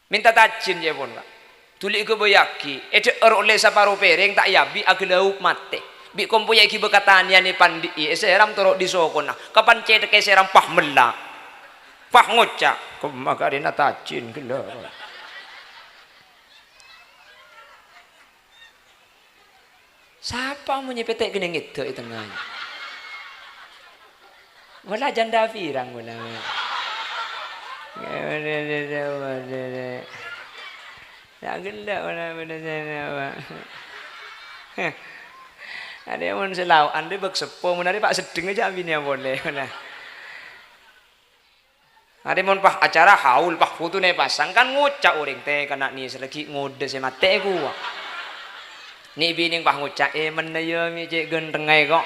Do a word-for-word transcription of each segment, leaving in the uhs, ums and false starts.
Mènta tajin, yâ, pon, Ka'. Dhuli èghâbâyyâghi, èdhâ'âr ollè saparo pèrèng ta' èabi, aghâlâup matè. Bi' kompoyya èghibâ ka tanèyan èpandi'i, èsèram toro' dhi sokona. Kapan cèthèkè èsèram, pas mella'. Pas ngoca', "Kemma karèna tajin ghellâ'." Sapa mon nyepètè' kennèng ngèdhâ' è tengnga? Wala janda pirang wala. Ya ghellâ' wala bâdâ sèna, Pak. Arè mon sè lao'an rè bâk seppo, mon arè Pak Seddheng jhâ' abinèa polè wala. Arè mon pas acara haul, pas fotona èpasang, kan ngoca' orèng, "Tè, kana' nèser laghi' ngodâ sè matè kowa." Nè' binèng pas ngoca', "Eh, mennèya mè' cè' ghântengnga, ko'."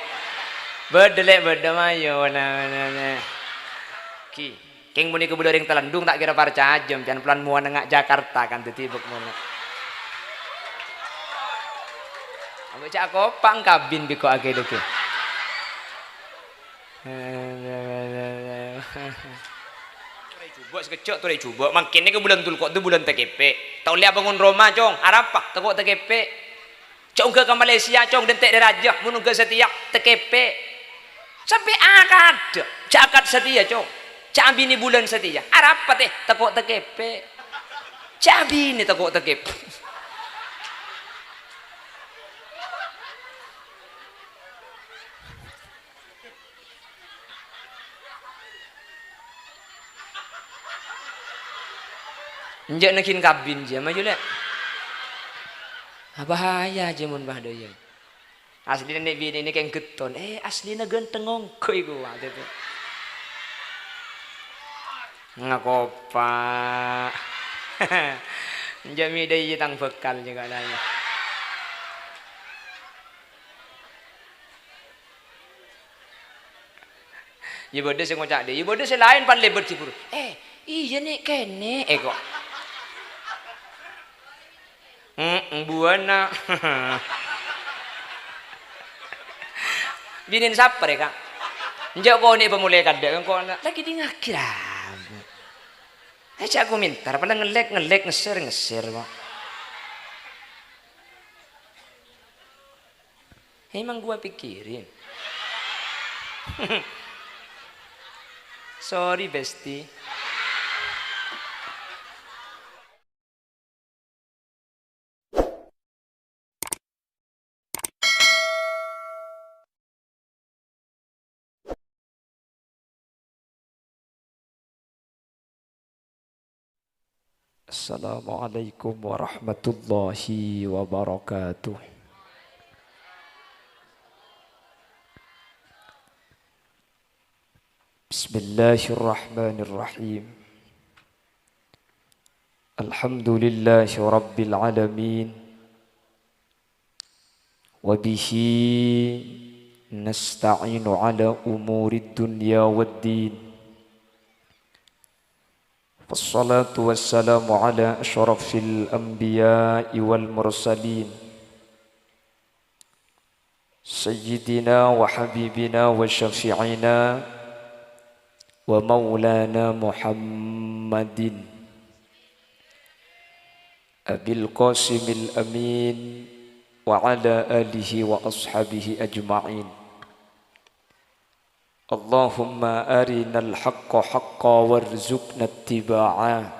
Bâdâ lè', bâdâ mayu, na, na, na. Ghi, kèng ponèka bâdâ orèng Talendung ta' kèra parcajâ, sampèyan polana mowa nengnga' Jakarta kan, dhâddhi bâk mono. Abâ' cè' akopa' kabin bi' ko' aghi-dhâghi. Torè jhubâ' sakejjhâ', torè jhubâ'. Mangkèn nèka bulân Dzulqa'dah bulân takèpè'. Ta' ollè abângon roma, Cong. Arapa? Tako' takèpè'. Jhâ' ongghâ ka Malaysia, Cong, dântè' rè rajâ. Mon ongghâ satèya, takèpè'. Sampè' akadhâ. Jhâ' akad satèya, Cong. Jhâ' abinè bulân satèya. Arapa, tè? Tako' takèpè'. Jhâ' abinè tako' takèpè'. Enjâ' naghin kabin jiyâ, maju, Lè'. Abahaya jiyâ mon bâdâ, yâ. Aslina nè' binè nè kèng ghetton. Eh, aslina ghântengnga ongghu iku, wah, gitu. Ngakopa'. Enjâ' mè' dâ' iyâ tang bhâkal jiyâ, Ka', nanya. Iyâ bâdâ sè ngoca' dâ', iyâ bâdâ sè laèn pan lèbât jhibur. "Eh, iyâ nè' kènè', eh, ko'." "Hemm, buwâna." Binèn sapa rè, Ka'? Enjâ' konè' pamolaè kadâ', engko' la-, lagi dingngaghi, ra. Eh, jhâ' komentar, padâ ngellèk-ngellèk, ngeser-ngeser, ko'. Emang gua pikirin. Sorry, Besti. Assalamualaikum warahmatullahi wabarakatuh. Bismillahirrahmanirrahim. Alhamdulillahi rabbil alamin. Wa bihi nasta'inu ala umurid dunya wad din. Wassalatu wassalamu ala asyrafil anbiya'i wal mursalin. Sayyidina wa habibina wa syafi'ina wa maulana Muhammadin Abil Qasimil Amin wa ala alihi wa ashabihi ajma'in. Allahumma arinal haqqa haqqa warzuqna ittiba'a.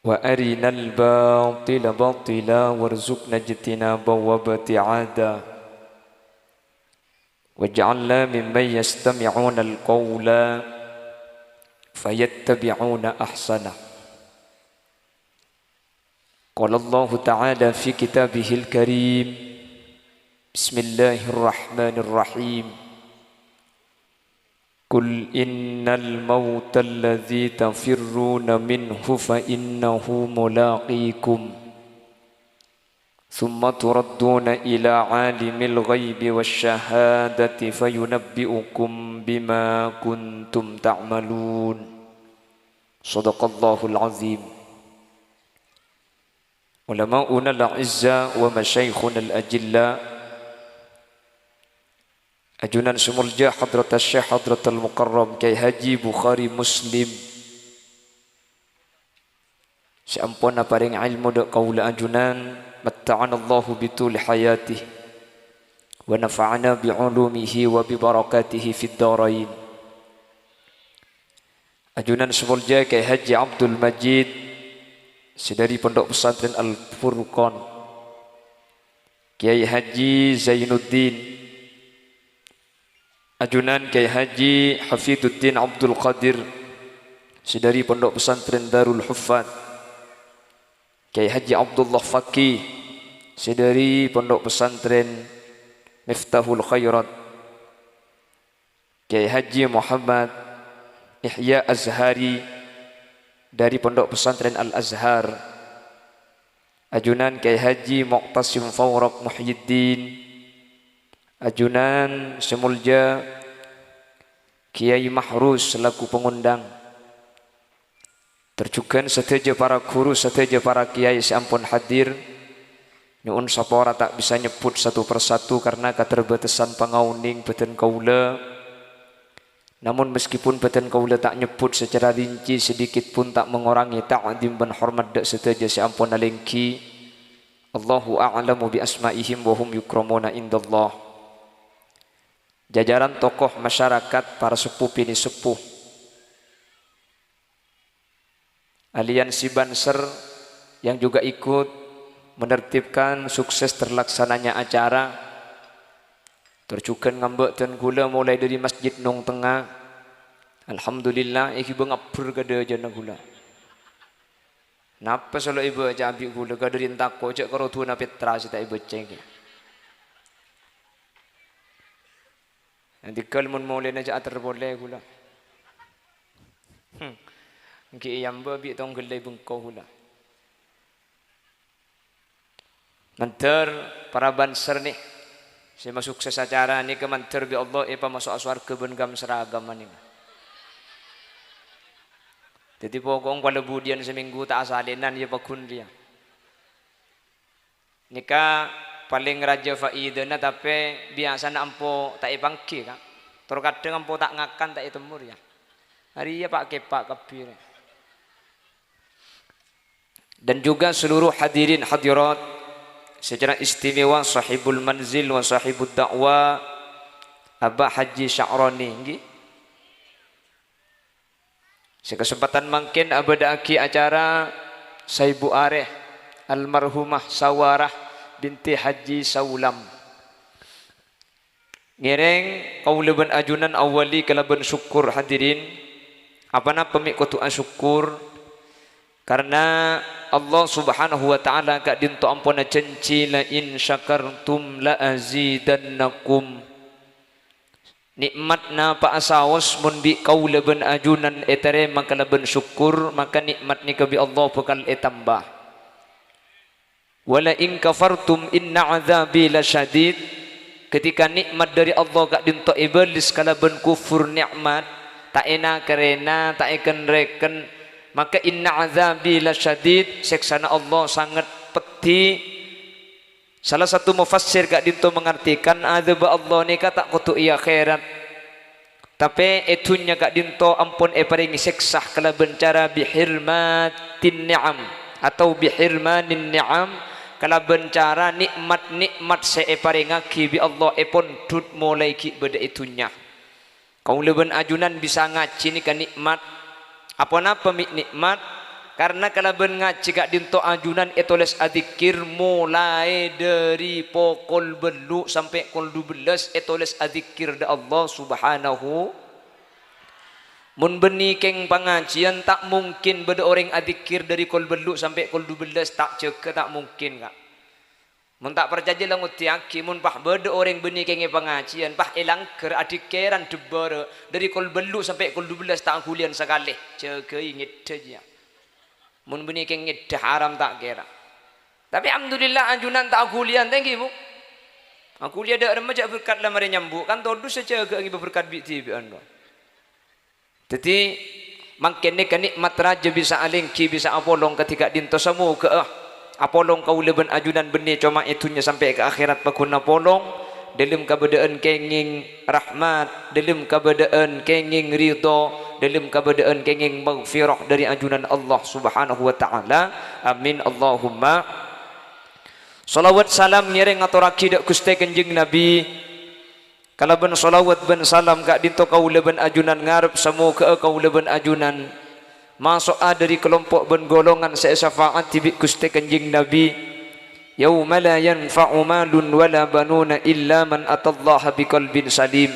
Wa arinal batila batila warzuqna ijtinaba wa ibti'ada. Waj'alna mimman yastami'unal qawla fayattabi'una ahsanah. Qala Allahu ta'ala fi kitabihil karim, Bismillahirrahmanirrahim. Qul innal mautal ladzi tafirruna minhu fa innahu mulaqikum. Tsumma turadduna ila alimil ghaibi wasy syahadati fayunabbi'ukum bima kuntum ta'malun. Shadaqallahul azim. Ulama'unal a'izza wa masyayikhunal ajilla, ajunan sè molja Hadratus Syekh Hadratul Mukarram Kyai Haji Bukhari Muslim, sè ampon aparèng èlmo dâ' kaulâ ajunan, matta'anallahu bituli hayatih, wa nafa'ana bi'ulumihi wa bibarakatihi fid darain. Ajunan sè molja Kèyaè Haji Abdul Majid, sè dâri Pondhuk Pesantren Al Furqan. Kèyaè Haji Zainuddin, ajunan Kèyaè Haji Hafiduddin Abdul Qadir, sè dâri Pondhuk Pesantren Darul Huffaz. Kèyaè Haji Abdullah Faqih, sè dâri Pondhuk Pesantren Miftahul Khairat. Kèyaè Haji Muhammad Ihya Azhari dâri Pondhuk Pesantren Al Azhar. Ajunan Kèyaè Haji Mu'tasim Fauraq Muhyiddin. Ajunan sè molja Kèyaè Mahrus selaku pangondhâng. Tor jhughân sadhâjâ para ghuru, sadhâjâ para kèyaè sè ampon hadir. Nyo'on sapora ta' bisa nyebbhut satu persatu karna katerbatasan pangaonèng bhâdhân kaulâ. Namon meskipun bhâdhân kaulâ ta' nyebbhut secara rinci, sedikit pun ta' mengorangè ta'zim bân hormat dâ' sadhâjâ sè ampon alèngghi. Allahu a'lamu bi asma'ihim wa hum yukramuna indallah. Jajaran tokoh masyarakat, para seppo binè' seppo. Aliansi Banser yang juga ikut menertibkan sukses terlaksananya acara. Tor jhughân ngambâ' dân kaulâ molaè dâri masjid Nong Tengnga. Alhamdulillah, èghibâ ngabbher ka dâjâna kaulâ. Napa solo èbâca abi' kaulâ, kadâri tako' jâ' karo duwâna Petra sè ta' èbâca kèya. Nanti ghâl mon molèna jâ' ater polè kaulâ. Hmm. Èngghi èyambâ' bi' tong ghellâ' è bengko kaulâ. Mandhâr para Banser nè, sè masukses acara nèka mandhâr bi' Allah èpamaso'a sowarghâ bân ghâm-saraghâmman nèka. Dhâddhi pokok pala budiyân samènggu ta' asalènan ya pagghun rèya. Nèka palèng rajâ faidana, tapè biyasana ampo ta' èpangghi, Ka'. Tor kadhâng ampo ta' ngakan, ta' ètemmo rèya. Arèya pa'-kèpa' kabbhi rè. Dan juga seluruh hadirin hadirat, secara istimewa sahibul manzil wa sahibud da'wah, Abah Haji Sya'roni, ngghi. Sè kasempadhân mangkèn abâdâ'aghi acara saèbu arè almarhumah Sawarah binti Haji Saulam. Ngèrèng kaulâ bân ajunan awwali kalabân sokor, hadirin. Aponapa mè' kodhu asokor? Karna Allah Subhanahu wa Ta'ala ka'dinto ampon ajhânjhi, "La in syakartum la azidannakum." Nè'mat napa'a saos mon bi' kaulâ bân ajunan ètarèma kalabân sokor, maka nè'mat nèka bi' Allah bhâkal ètamba. "Wa la in kafartum inna adzabi lasyadid." Ketika nè'mat dâri Allah ka'dinto èbâlis kalabân kufur nè'mat, ta' èna-karèna, ta' èken-rèken, maka "inna adzabi lasyadid", sèksana Allah sanget peddhi. Salah satu mufassir ka'dinto mangartèkan, adzâbbhâ Allah nèka ta' kodhu è akhèrat, tapè è dhunnya ka'dinto ampon èparèngè sèksa kalabân cara bihirmatin ni'am atau bihirmanin ni'am, kalabân cara nè'mat-nè'mat sè èparèngaghi bi' Allah èpondhut molaè ghi' bâdâ è dhunnya. Kaulâ bân ajunan bisa ngajhi nèka nè'mat. Aponapa mè' nè'mat? Karna kalabân ngajhi ka'dinto ajunan ètolès adzikkèr molaè dâri pokol bâllu' sampè' kol dubellâs ètolès adzikkèr dâ' Allah Subhanahu. Mon bânnè kèng pangajhiyân, ta' mungkin bâdâ orèng adzikkèr dâri kol bâllu' sampè' kol dubellâs, ta' jâgâ, ta' mungkin, Ka'. Mon ta' parcajâ la ngoddhiyâghi, mon pas bâdâ orèng bânnè kèngèng pangajhiyân, pas è langghâr adzikkèran dâbârâ, dâri kol bâllu' sampè' kol dubellâs ta' aghuliyân sakalè. Jâgâi ngèddhâ, jiyâ. Mon bânnè kèngèng ngèddhâ haram ta' kèra. Tapè alhamdulillah ajunan ta' aghuliyân, ta' ènggi, Bu? Aghuliyâ dâ' remma jâ' berkat la marè nyambu', kan todus sè jâgâ ngibâ berkat bi'-dhibi'ân, Bu. Dhâddhi, mangkèn nèka nè'mat rajâ bisa alèngghi, bisa apolong kadhi ka'dinto. Samoghâ'â apolong kaulâ bân ajunan bânnè coma è dhunnya sampè' ka akhèrat paggun apolong, dâlem kabâdâ'ân kèngèng rahmat, dâlem kabâdâ'ân kèngèng ridho, dâlem kabâdâ'ân kèngèng maghfirah dâri ajunan Allah Subhanahu wa Ta'ala. Amin, Allahumma. Shalawat salam ngèrèng ngatorraghi dâ' Ghustè Kanjeng Nabi. Kalabân shalawat bân salam ka'dinto kaulâ bân ajunan ngarep samoghâ'â kaulâ bân ajunan maso'a dâri kalompo' bân golongan sè èsafa'adhi bi' Ghustè Kanjeng Nabi, "Yauma la yanfa'u malun wala banuna illa man atallaha biqalbin salim."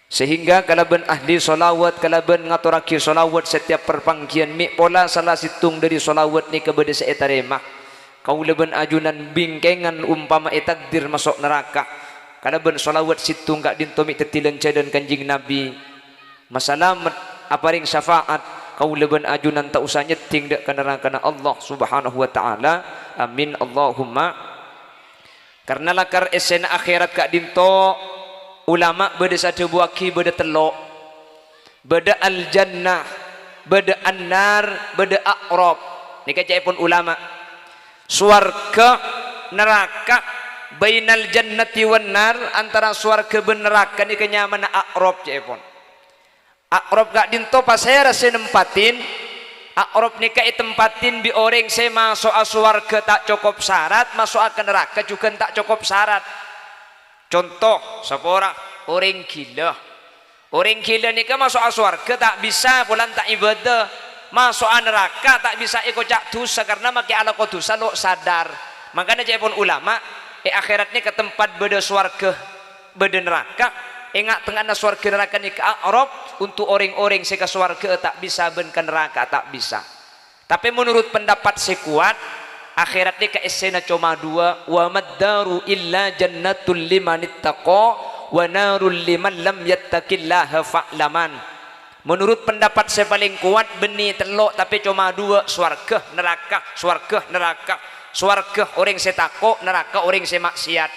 Sehingga kalabân ahli shalawat, kalabân ngatorraghi shalawat setiap parpangghiyân, mè' pola sala sèttong dâri shalawat nèka bâdâ sè ètarèma. Kaulâ bân ajunan bingkèngan ompama ètakdir maso' naraka. Kalabân shalawat sèttong ka'dinto mè' dhâddhi lan-jhâlân Kanjeng Nabi. Masalamet, aparèng syafa'at, kaulâ bân ajunan ta' osa nyèddhing dâ' ka narakana Allah Subhanahu wa Ta'ala. Amin, Allahumma. Karna lakar èssèna akhèrat ka'dinto, ulama bâdâ sè adhâbuwâghi bâdâ tello'. Bâdâ al-jannah, bâdâ an-nar, bâdâ a'rab. Nèka ca'èpon ulama. Sowarghâ, naraka, bainal jannati wan nar, antara sowarghâ bân naraka nèka nyamana a'rab ca'èpon. A'rab ka'dinto pasèra sè nempatin? A'rab nèka ètempatin bi' orèng sè maso'a sowarghâ ta' cokop sarat, maso'a ka naraka jhughân ta' cokop sarat. Conto, sapora, orèng ghilâ. Orèng ghilâ nèka maso'a sowarghâ ta' bisa, polana ta' ibadah. Maso'a naraka ta' bisa èkoca' dhusa karna makè alako dhusa lo' sadar. Mangkana ca'èpon ulama, è akhèrat nèka tempat bâdâ sowarghâ bâdâ naraka, è nga'-tengnga'anna sowarghâ naraka nèka a'rab, onto' orèng-orèng sè ka sowarghâ'â ta' bisa bân ka naraka ta' bisa. Tapè menurut pendapat sè kowat, akhèrat nèka èssèna coma duwâ', "Wa maddaru illa jannatul limanittaqa, wa narul liman lam yattaqillaha fa'laman." Menurut pendapat sè palèng kowat, bânnè tello', tapè coma duwâ', sowarghâ, naraka, sowarghâ, naraka, sowarghâ orèng sè tako', naraka orèng sè ma'siyat.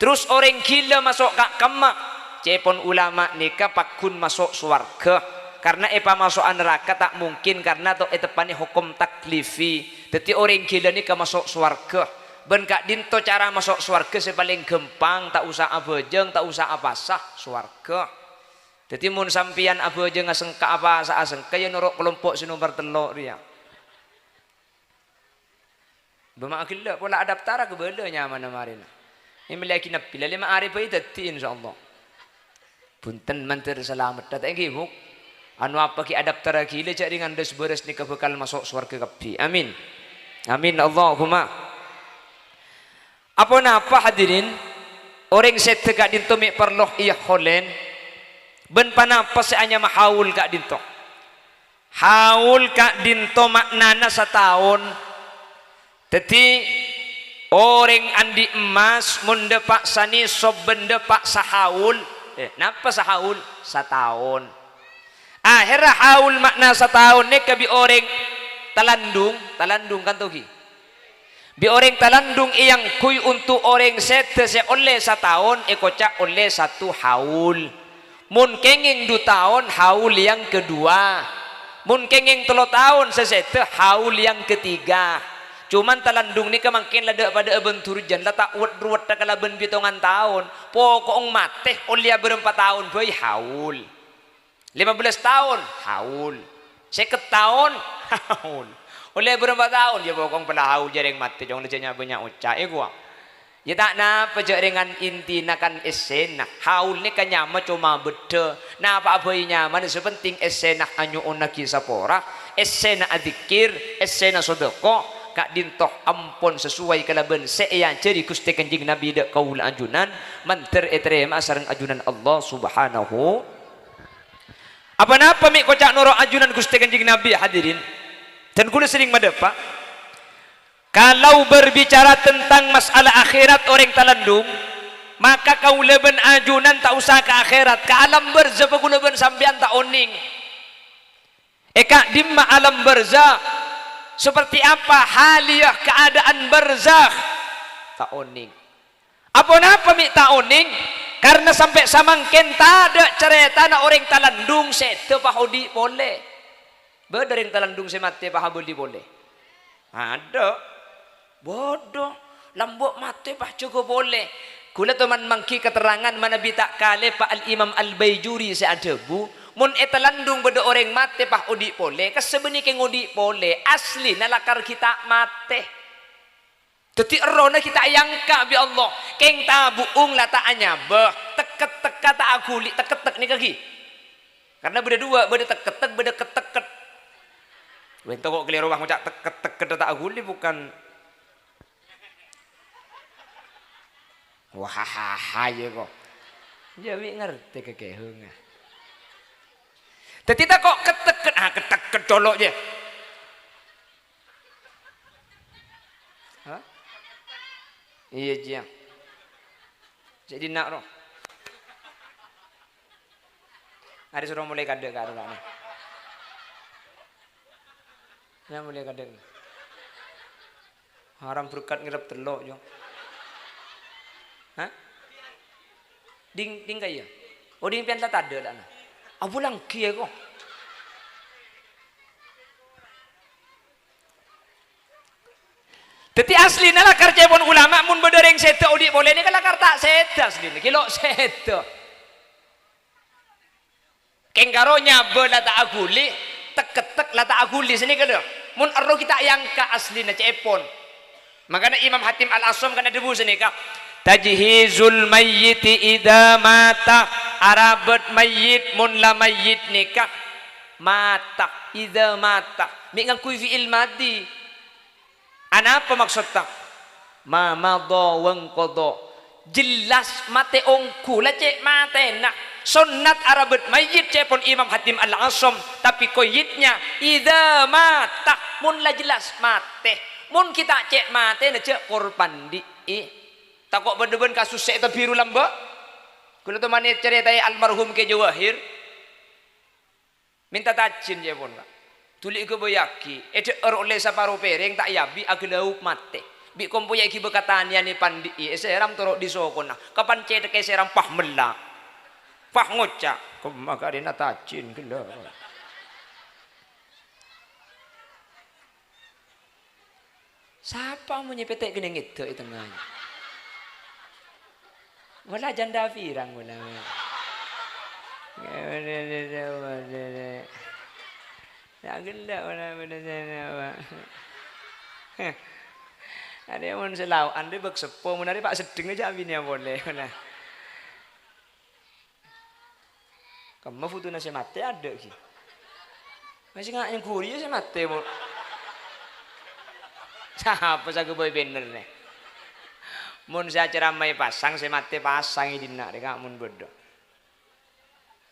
Terros orèng ghilâ maso' ka-, kemma? Ca'èpon ulama nèka pagghun maso' sowarghâ, karna èpamaso'a naraka ta' mungkin karna to' èteppanè hokom taklifi. Dhâddhi orèng ghilâ nèka maso' sowarghâ. Bân ka'dinto cara maso' sowarghâ sè palèng ghâmpang, ta' osa abhâjâng, ta' osa apasa, sowarghâ. Dhâddhi mon sampèyan abhâjâng asengka apasa'a sengka, ya noro' kalompo' sè nomer tello' rèya. Bâ' ma' ghellâ' pola adaptara kabâlâ nyamana marèna. Èmellèyaghi Nabbhi, la lèma arè bhâi dhâddhi, insyaallah. Bhunten, mandhâr salameddhâ ta' èngghi, Bu'? Anu apa ghi' adaptara ghilâ jhâ' rèng nganḍhâs bârâs nèka bhâkal maso' sowarghâ kabbhi. Amin. Amin, Allahumma. Aponapa, hadirin? Orèng sèdhâ ka'dinto mè' parlo èyaholèn. Bân panapa sè anyama haul ka'dinto? Haul ka'dinto ma'nana sataon. Dhâddhi, orèng anḍi' emmas mon ḍâpa' sanisop bân ḍâpa' sahaul. Eh, napa sahaul? Sataon. Ahèrra haul ma'na sataon nèka bi' orèng talanḍung, talanḍung kanto ghi. Bi' orèng talanḍung èangghuy onto' orèng sèdhâ sè ollè sataon èkoca' ollè satu haul. Mon kèngèng ḍu taon, haul yang kedua. Mon kèngèng tello taon sè sèdhâ, haul yang ketiga. Coman talanḍung nèka mangkèn la ḍâ'-paḍâ'â bân durjân, la ta' wet-ruwetta kalabân bitongan taon. Poko'en matè ollèya bârâmpa taon bhâi haul. Lèma bellâs taon, haul. Sèket taon, haul. Ollè bârâmpa taon? Ya, poko'en pala haul jhâ' rèng matè, cong, la jhâ' nya-bânnya' oca', è, kowa. Ya, ta' napa, jhâ' rèngan intina kan èssèna. Haul nèka nyama coma bâḍḍhâ. Napa'a bhâi nyamana, sè pentèng èssèna anyo'onnaghi sapora, èssèna adzikkèr, èssèna sodâko, ka'ḍinto ampon sasowai kalabân sè èajhâri Ghustè Kanjeng Nabbhi ḍâ' kaulâ ajunan, mandhâr ètarèma sareng ajunan Allah Subhanahu Aponapa mè' koca' noro' ajunan Ghustè Kanjeng Nabbhi, hadirin? Dan kaulâ serrèng maḍâpa', kalau berbicara tentang masalah akhèrat orèng talanḍung, maka kaulâ bân ajunan ta' osa ka akhèrat, ka alam barzakh kaulâ bân sampèyan ta' onèng. È ka'ḍimma alam barzakh? Seperti apa haliyah keadaan barzakh? Ta' onèng. Aponapa mè' ta' onèng? Karna sampè' samangkèn taḍâ' carètana orèng talanḍung sèdhâ pahoḍi' polè. Bâḍâ rèng talanḍung sè matè pahabâli polè? Aḍâ'. Bâḍâ. Lambâ' matè pajâgâ polè. Kaulâ toman mangghi katerrangan manabi ta' kalèpa Al-Imam Al-Baijuri sè aḍhâbu, Mon è Talandhung bâdâ orèng matè pas odi' polè, kassa' bânnè kèng odi' polè, asllina lakar ghi' ta' matè. Dhâddhi errohna ghi' ta' èangka' bi' Allah. Kèng tabu'ung la ta' anyabâ, tek-kettek ta' aghuli, tek-kettek nèka ghi. Karna bâdâ duwâ', bâdâ tek-kettek, bâdâ ket-tekket. Wènto kok kalèro pas ngoca' tek-kettek ta' aghuli, bukan. Wah, ha, ha, ha, iyâ kok. Iyâ, bi' ngartè kakèhungnga. Dhâddhi tako' ket-tekket, ah, ket-tekket colo', jâ. Hah? Iyâ, jiyâ. Cè' dinna' rowa. Arè soro molè kadâ' ka rowa, nah. Nah, molè kadâ'. Haram berkat ngerep tello', yo. Hah? Ding, ding kaya? Oh, ding pian la tadâ' la, nah. Abu langgi ya, kok. Dhâddhi, asllina lakar ca'èpon ulama, mon bâdâ rèng sèdhâ odi' polè nèka lakar ta' sèdhâ asllina, ghi' lo' sèdhâ. Kèng karo nyabâ la ta' aghuli, tek-kettek la ta' aghuli, sanèka lho. Mon erroh ghi' ta' èangka' asllina ca'èpon. Mangkana Imam Hatim Al-Asam kan adhâbu sanèka, "Tajhizul mayyiti idza mata," arabât mayyit mon la mayyit nèka, mata, idza mata, mè' ngangghuy fi'il madhi. Anapa maksodda? Ma madha wa inqadha. Jelas matè ongghu, la cè' matèna. Sonnat arabât mayyit ca'èpon Imam Hatim Al-Asam, tapè qayyidnya idza mata, mon la jelas matè. Mon ghi' ta' cè' matèna jhâ' korban dhi'i. Tako' bân-bân kasus sè è Tabiru lambâ'? Kaulâ tomanè carètaè almarhum Kè Jawahir. Mènta tajin, ca'èpon, Ka'. Dhuli èghâbâyyaghi, èdhâ'âr ollè saparo pèrèng, ta' èabi', aghâlâup matè. Bi' kompoyya èghibâ ka tanèyanè pandhi'i, èsèram toro' dhi sokona. Kapan cèthèk èsèram, pas mella'. Pas ngoca', "Kemma karèna tajin ghellâ'." Sapa mon nyèpètè' kennèng ngèdhâ' è tengnga? Wala janda pirang wala. Ya ghellâ' wala bâdâ sèna, Pak. Arè mon sè lao'an rè bâk seppo, mon arè Pak Seddheng jhâ' abinèya polè, wala. Kemma fotona sè matè adâ' ghi. Masih nga' nyengghuri ya sè matè, Bu. Sapa sè aghâbây bannernè? Mon sè acara mai pasang, sè matè pasang è dinna' rè, Ka', mon bâdâ.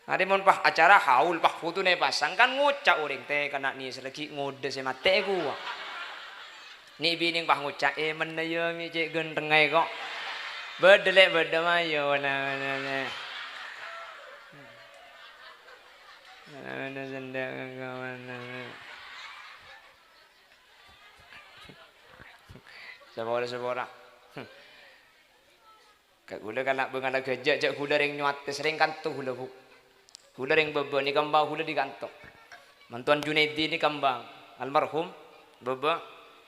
Arè mon pas acara haul, pas fotona pasang, kan ngoca' orèng, "Tè, kana' nèser laghi' ngodâ sè matè kowa." Nè' binèng pas ngoca', "Eh, mennèya mè' cè' ghânthengnga, kok." Bâdâ, lè', bâdâ, mayu, wala, wala, lè'. Wala, wala, sendhâk, kawan, wala. Sapora, sapora. Ka' ghulâ kana' bângalla ghâjâ', jhâ' ghulâ rèng nyowates, rèng kanto ghulâ, Bu. Ghulâ rèng bâbâ nèka emba ghulâ dhi kanto. Mantowan Junaidi nèka emba almarhum bâbâ.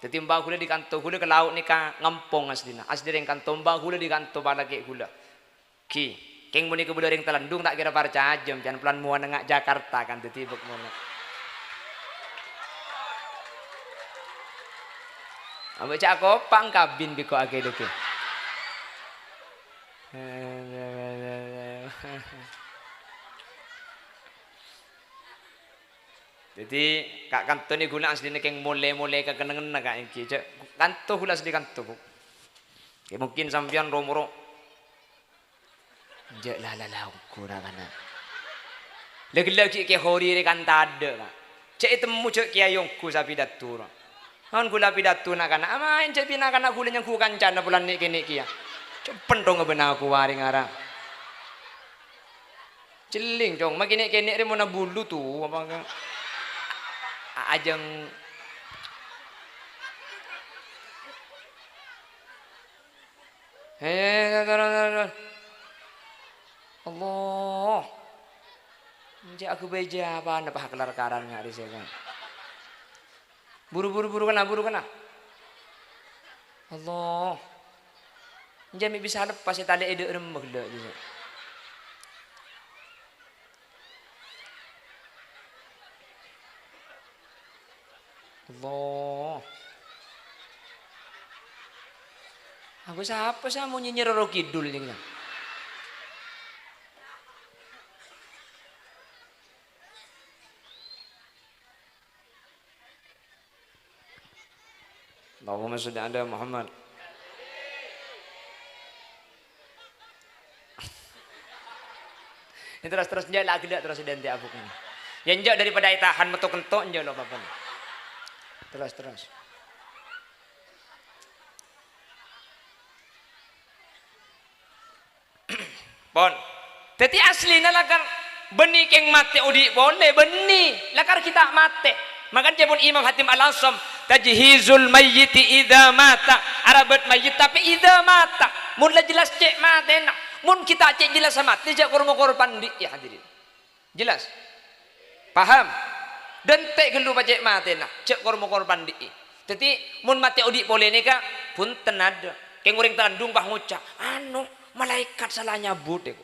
Dhâddhi emba ghulâ dhi kanto, ghulâ ka lao' nèka ngampong asllina. Asli rèng kanto, emba ghulâ dhi kanto palakè' ghulâ. Ghi, kèng monèka bâdâ orèng Talandhung ta' kèra parcajâ, jhân polana mowana nga' Jakarta kan, dhâddhi bâk mono. Abâ' ca'na kopa' kabin bi' ko' akè-dhâkè. Dhâddhi, ka' kanto nè ghulâ asllina kèng molè-molè ka kennengnganna ka' èngghi. Jhâ' kanto ghulâ asli kanto, Bu. Ya, mungkin sampèyan ro-moro. Jhâ' la, la, la, ongghu na-kana'. La ghellâ' ghi' Kè Hori rè kan tadâ', Ka'. Jhâ' ètemmo jhâ' kèyaè ongghu sè apidato, ra. Mon ghulâ apidato na-kana', amaèn jhâ' bi' na-kana' ghulâ nyangghu kancana polana nè'-kènè' kèya. Jhâ' penthongnga bân aku arè ngara. Cellèng, Cong, ma' kènè'-kènè' rè monna bulu tu, apa ka-, a-, ajâng. He, turun, turun, turun. Allah. Enjâ' aghâbây jâ' apana, pas kelar karan nga' rè sè, Kang. Buru, buru, buru kènna', buru kènna'. Allah. Enjâ' mè' bisa leppas è talè è dâ' remma ghellâ', jâ. Allah. Aku sapa sè mon nyènyèr Roro Kidul nèka? Allahumma sholli ala Muhammad. Ini terus, terus, enjâ' la ghellâ' terus identik abuk ini. Ya enjâ' daripada ètahan metto kento enjâ' lo apa-apa. Terus, terus. Pon. Dhâddhi aslina lakar bânnè kèng matè odi' polè, bânnè. Lakar ghi' ta' matè. Mangkana ca'èpon Imam Hatim Al-Asam, "Tajhizul mayyiti idza mata." Arabât mayyit, tapè idza mata. Mon la jelas cè' matèna. Mon ghi' ta' cè' jelas matè, jhâ' kor-mokor pandhi', ya hadirin. Jelas? Paham? Dântè' ghâllu pacè' matèna, jhâ' kor-mokor pandhi'i. Dhâddhi, mon matè odi' polè nèka, bhunten adâ'. Kèng orèng Tanjung pas ngoca', "Anu, malaèkat sala nyabut," èko.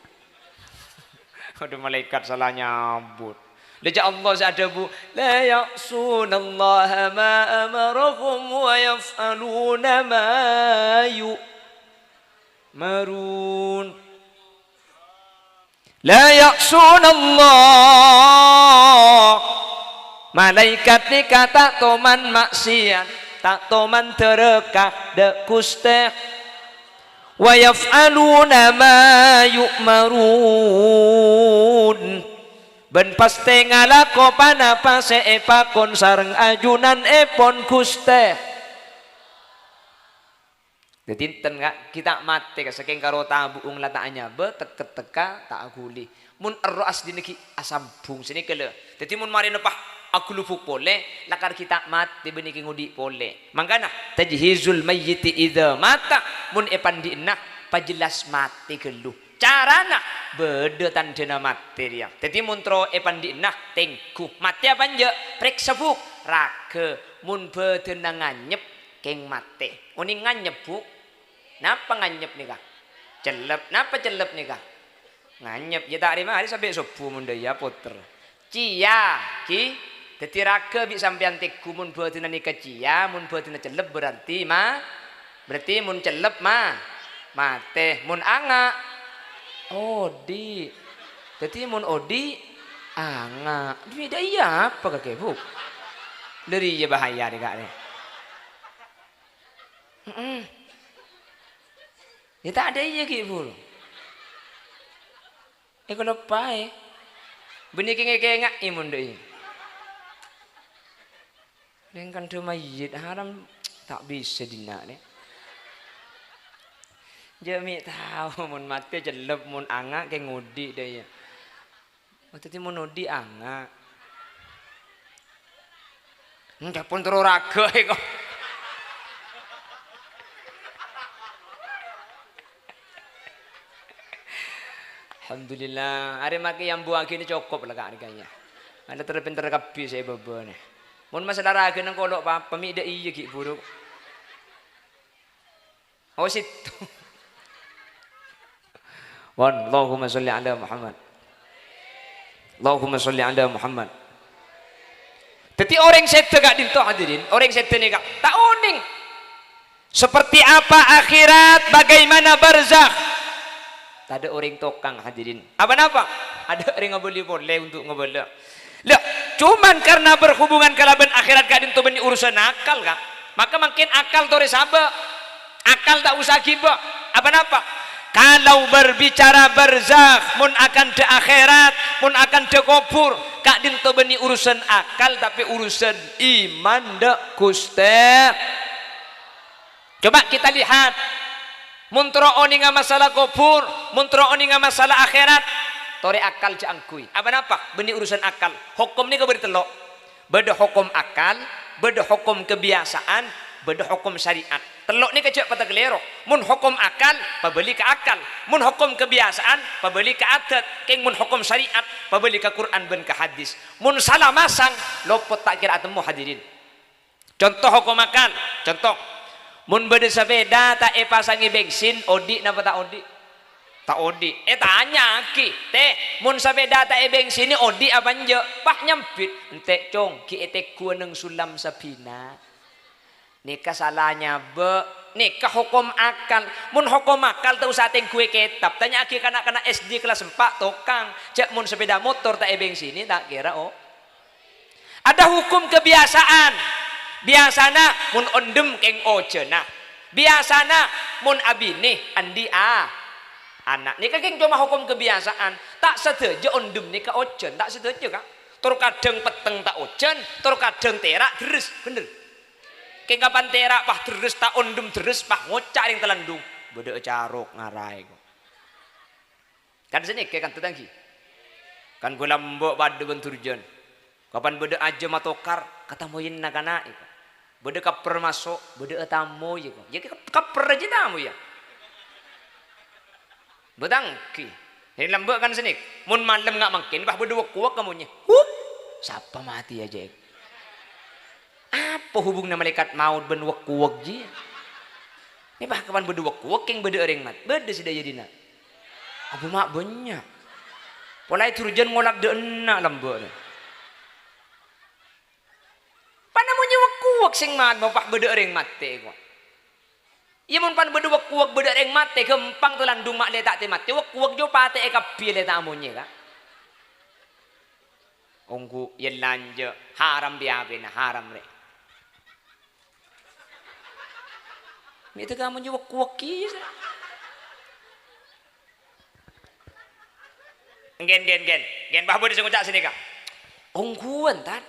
Adhu, malaèkat sala nyabut. Lha, jhâ' Allah sè adhâbu, "La ya'sunallaha ma amarahum wa yaf'aluna ma yu'marun." La ya'sunallah. Malaèkat nèka ta' toman ma'siyat, ta' toman dârâka dâ' Ghustè. Wa yaf'aluna ma yu'marun. Bân pastè ngalako ponapa sè èpakon sareng ajunanèpon Ghustè. Dhâddhi, enten, Ka', ghi' ta' matè, Ka', sakèng karo tabu'ung la ta' anyabâ, tek-, tekka ta' aghuli. Mon erroh aslina ghi' asambhung, sanèka lho. Dhâddhi, mon marèna pas aghulubuk polè, lakar ghi' ta' matè bânnè kèng odi' polè. Mangkana, tajhizul mayyiti idza mata, mon èpandhi'na, pajellas matè ghâllu. Carana, bâdâ tandhâna matè rèya. Dhâddhi, mon terro èpandhi'na, tèngghu. Matè apa enjâ'? Parèksa, Bu'. Ragâ. Mon bâdânna nganyep, kèng matè. Onèng nganyep, Bu'? Napa nganyep nèka? Cellep. Napa cellep nèka? Nganyep. Iyâ, ta' rèma arè sampè' sobbhu mon dâ' iyâ, potèr. Ciya, ghi. Dhâddhi ragâ bi' sampèyan tèngghu mon bâdânna nèka ciya, mon bâdânna cellep berarti ma-, berarti mon cellep ma-, matè. Mon anga', odi'. Dhâddhi mon odi', anga'. Bidâ iyâ apa kakè, Bu'? Lâ rèya bahaya nèka, nè. Heeh. Iyâ, ta' dâ' iyâ ghi' buru. Èkaloppaè. Bânnè kèng-kèngnga'è mon dâ' iyâ. Rèng kandhâ mayyit haram ta' bisa dinna', nè. Jhâ' mè' tao mon matè cellep, mon anga' kèng odi' dâ' iyâ. Oh, dhâddhi mon odi' anga'. Enggak pon terro ragâ, kok. Alhamdulillah, arè makè yambuwâghi nè cokop la, Ka', nèka, yâ. Ana ter-, pènter kabbhi sè bâbâ nè. Mon masalah ragâ nèng kolo' papa, mè' dâ' iyâ ghi' buru. Oh, sèttong. Pon, Allahumma sholli ala Muhammad. Allahumma sholli ala Muhammad. Dhâddhi orèng sèdhâ ka'dinto, hadirin, orèng sèdhâ nèka ta' onèng. Seperti apa akhirat, bagaimana barzakh? Tadâ' orèng tokang, hadirin. Apa napa? Adâ' orèng ngabâli polè untuk ngabâlâ. Lah, cuman karena berhubungan kalabân akhirat ka'dinto bânnè urusan akal, Ka'. Maka mangkèn akal torè sabâ'. Akal ta' usa aghibâ. Apa napa? Kalau berbicara barzakh, mon akanta akhirat, mon akanta kobhur, ka'dinto bânnè urusan akal, tapè urusan iman dâ' Ghustè. Coba kita lihat. Mon terro onènga masalah kobhur, mon terro onènga masalah akhirat, torè akal jhâ' angghuy. Apa napa? Bânnè urusan akal. Hokom nèka bâdâ tello'. Bâdâ hokom akal, bâdâ hokom kebiasaan, bâdâ hokom syariat. Tello' nèka jhâ' patè kalèro. Mon hokom akal, pabâli ka akal. Mon hokom kebiasaan, pabâli ka adat. Kèng mon hokom syariat, pabâli ka Qur'an bân ka hadis. Mon sala masang, lopot ta' kèra atemmo, hadirin. Conto hokom akal, conto. Mon bâdâ sapèda ta' èpasangè bensin, odi' napa ta' odi'? Ta' odi'. Ètanya'aghi, "Tè, mon sapèda ta' èbengsinè odi' apa enjâ'?" Pas nyambit, "Entè', Cong, ghi' ètegghuwâ neng Sullam Sabina." Nèka sala nyabâ'. Nèka hokom akal. Mon hokom akal ta' osa tèngghuwâ kètab. Tanya'aghi kana'-kana' S D kelas empat tokang. Jâ' mon sapèda motor ta' èbengsinè, ta' kèra o-, Ada hukum kebiasaan. Biyasana mon ondhem kèng ojhâna. Biyasana mon abinè andi' a-, ana'. Nèka kèng coma hukum kebiasaan. Ta' sadhâjâ ondhem nèka ojhân, ta' sadhâjâ, Ka'. Tor kadhâng petteng ta' ojhân, tor kadhâng tèra' dherres, bhender. Kèng kapan tèra' pas dherres, ta' ondhem dherres, pas ngoca' rèng Talandhung, "Bâdâ'â carok ngaraè, ko'." Kan sanèka kan tatangghâ. Kan ghulâ emba' padâ bân Durjan. Kapan bâdâ ajâm atokar, katamoyè na'-kana' èko. Bâdâ kapper maso', bâdâ'â tamoyè ko. Yâ kap-, kapper ajâ tamoyâ. Bâtangghi. È lambâ' kan sanèka. Mon malem nga' mangkèn, pas bâdâ wek-kowek amonyè. Huh! Sapa matè ajâ èko? Apa hubunganna malaèkat maot bân wek-kowek jiyâ? Nè, pas kapan bâdâ wek-kowek kèng bâdâ orèng mat-, bâdâ sè dâjâ dinna'. Apa ma' bânnya'. Polaè Durjan ngolak dâ' enna' lambâ' rè. Pan amonyè wek-kowek sèng mat-, ma' pas bâdâ orèng matè, ko'. Iyâ, mon pan bâdâ wek-kowek bâdâ orèng matè, ghâmpang Talandhung ma' lè ta' tè-matè, wek-kowek jiyâ patè'è kabbhi lè ta' amonyè, Ka'. Ongghu, yâ lanjâ', haram bi-apèna, haram, rè. Mè' tèghâ amonyè wek-kowek kèya, sè. Ènggen, ènggen, ènggen. Ènggen, bâh, bâdâ sè ngoca' sanèka. Ongghuwân, Tan.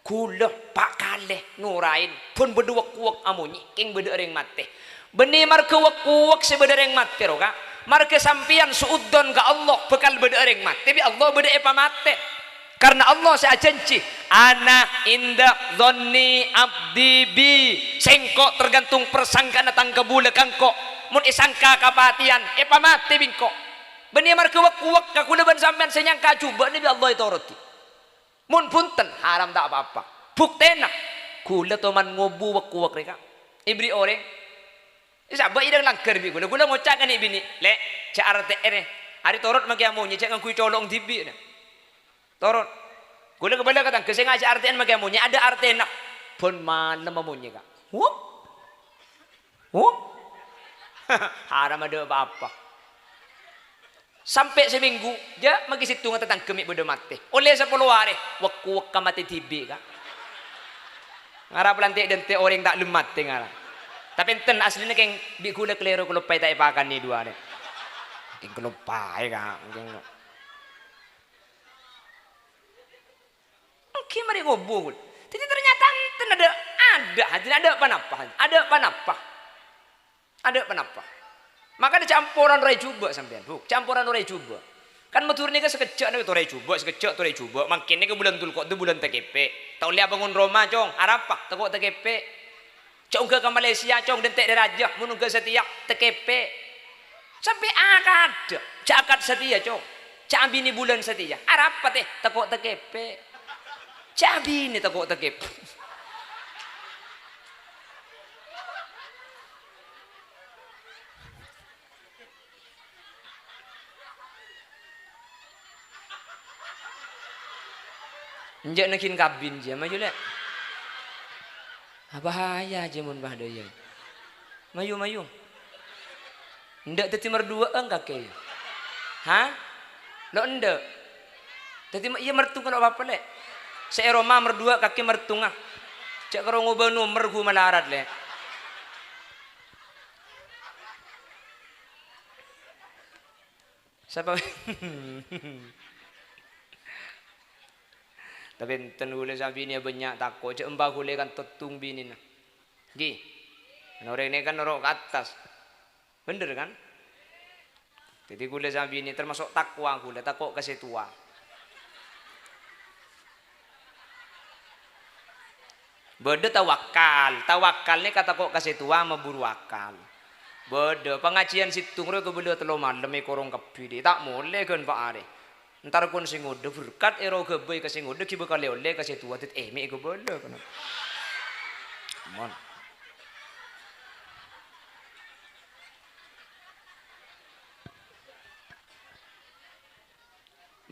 Ghulâ pa' kalè noraèn, bân bâdâ wek-kowek amonyè, kèng bâdâ orèng matè. Bânnè marghâ wek-kowek sè bâdâ orèng matè, ro, Ka'. Marghâ sampèyan su'udzon ka Allah bhâkal bâdâ orèng matè, bi' Allah bâdâ èpamatè. Karna Allah sè ajhânjhi, "Ana inda dzanni abdi bi." Sèngko' tergantung parsangkana tang kabulâ ka engko'. Mon èsangka kapatèyan, èpamatè bi' engko'. Bânnè marghâ wek-kowek ka ghulâ bân sampèyan sè nyangka jhubâ'na bi' Allah ètorodhi. Mon bhunten, haram ta' pa-apa. Buktèna, ghulâ toman ngobu wek-kowek rè, Ka'. Èberri' orèng. Sabâ' è dâlem langghâr bi' ghulâ. Ghulâ ngoca' ka nè'-binè', "Lè', jhâ' artè'è rè. Arè torot makè amonyè, jhâ' ngangghuy colo'na dhibi', na." Torot. Ghulâ kabâlâ ka tangghâ sè ngajhâk artè'è makè amonyè, adâ' artèna. Bân malem amonyè, Ka'. Wuh. Wuh. Haram adâ' pa-apa. Sampè' samènggu, jhâ' makè sèttonga tatangghâ mè' bâdâ matè. Ollè sapolo arè, wek-kowek matè dhibi', Ka'. Ngara palantè' dântè' orèng ta' lem matè ngara. Tapè enten, asllina kèng bi' ghulâ kalèro kaloppaè ta' èpakanè duwâ arè. Kèng kaloppaè, Ka'. Kèng Èngghi marè ngobu, ghulâ. Dhâddhi, ternyata enten adâ', adâ', hadirin, adâ' pa-napa, adâ' pa-napa. Adâ' pa-napa. Makana jhâ' amporan orèng jhubâ' sampèyan, Bu. Jhâ' amporan orèng jhubâ'. Kan Madhurâ nèka sakejjhâ' nèka torè jhubâ', sakejjhâ' torè jhubâ'. Mangkèn nèka bulân Dzulqa'dah bulân takèpè'. Ta' ollè abângon roma, Cong. Arapa? Tako' takèpè'. Jhâ' ongghâ ka Malaysia, Cong, dântè' rè rajâ, mon ongghâ satèya, takèpè'. Sampè' akadâ, jhâ' akad satèya, Cong. Jhâ' abinè bulân satèya. Arapa, tè? Tako' takèpè'. Jhâ' abinè tako' takèpè'. Enjâ' naghin kabin jiyâ, mayu, Lè'. Abhâhâjâ jiyâ mon bâdâ, yâ. Mayu, mayu. Endâ' dhâddhi marduwâ'ân kakè, yâ? Ha? Lo' endâ'. Dhâddhi ma-, iyâ martunga lo' apa-apa, Lè'. Sè è roma marduwâ' kakè martunga. Jhâ' karo ngobâ nomer ghu malarat, Lè'. Sapa? Tapè enten ghulâ sè abinè bânnya' tako', jhâ' emba ghulâ kan tottung binèna. Ghi. Kan orèng nèka kan noro' ka attas. Bhender kan? Dhâddhi ghulâ sè abinè termasuk takwa ghulâ, tako' ka sè towa. Bâdâ tawakal. Tawakal nèka tako' ka sè towa maburu akal. Bâdâ pangajiyân sèttong rowa kabâlâ tello malem èkorong kabbhi, dhi. Ta' molè ghân pa' arè. Entar kon sè ngodâ berkat èro ghâbây ka sè ngodâ ghi' bhâkal èollè ka sè towa, dhâddhi èmè' èkabâlâ, kana. Mon.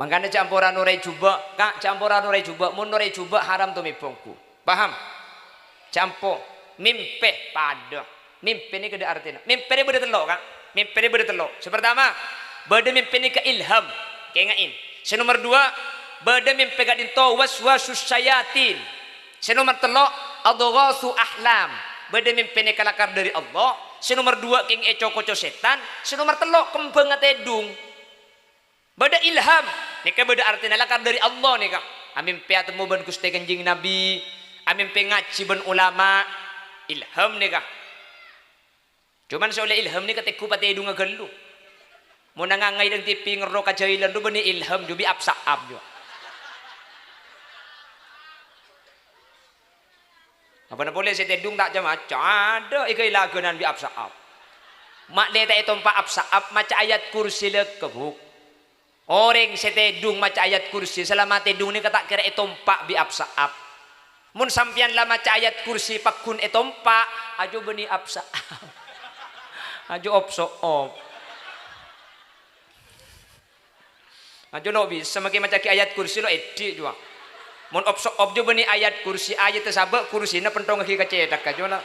Mangkana jhâ' ampo ra norè jhubâ', Ka', jhâ' ampo ra norè jhubâ'. Mon norè jhubâ', haram to mèbâ ongghu. Paham? Jhâ' ampo. Mèmpè, padâ. Mèmpè nèka dâ' artèna. Mèmpè rè bâdâ tello', Ka'. Mèmpè rè bâdâ tello'. Sè partama, bâdâ mèmpè nèka ilham. Kaènga'è. Sè nomer duwâ', bâdâ mèmpè ka'dinto waswasus syayatin. Sè nomer tello', adghasu ahlam. Bâdâ mèmpè nèka lakar dâri Allah. Sè nomer duwâ' kèng èco-koco sètan. Sè nomer tello', kembhângnga tèdung. Bâdâ ilham, nèka bâdâ artèna lakar dâri Allah nèka. Amèmpè atemmo bân Ghustè Kanjeng Nabi, amèmpè ngajhi bân ulama, ilham nèka. Coma sè ollè ilham nèka tèngghu patèdungnga ghâllu. Mon ngangaè dâ' T V ngerro ka jhâilan rowa bânnè ilham, jhâ' bi' ap-sa'ap jhâ'. Apana polè sè tèdung ta' ca-maca, adâ' èghâi laghânan bi' ap-sa'ap. Ma'lè ta' ètompa' ap-sa'ap, maca ayat kursi lèkka, Bu'. Orèng sè tèdung maca ayat kursi, salama tèdung nèka ta' kèra ètompa' bi' ap-sa'ap. Mon sampèyan la maca ayat kursi pagghun ètompa', ajhubâ bânnè ap-sa'ap. Ajhâ' op-so'op. Ajhâ' lo' bisa makè maca'aghi ayat kursi lo' èdhi' jhuwâ. Mon op-so'op jhâ' bânnè ayat kursi, ayatta sabâ', kursina pènthongngaghi ka cèthagghâ jhuwâ la.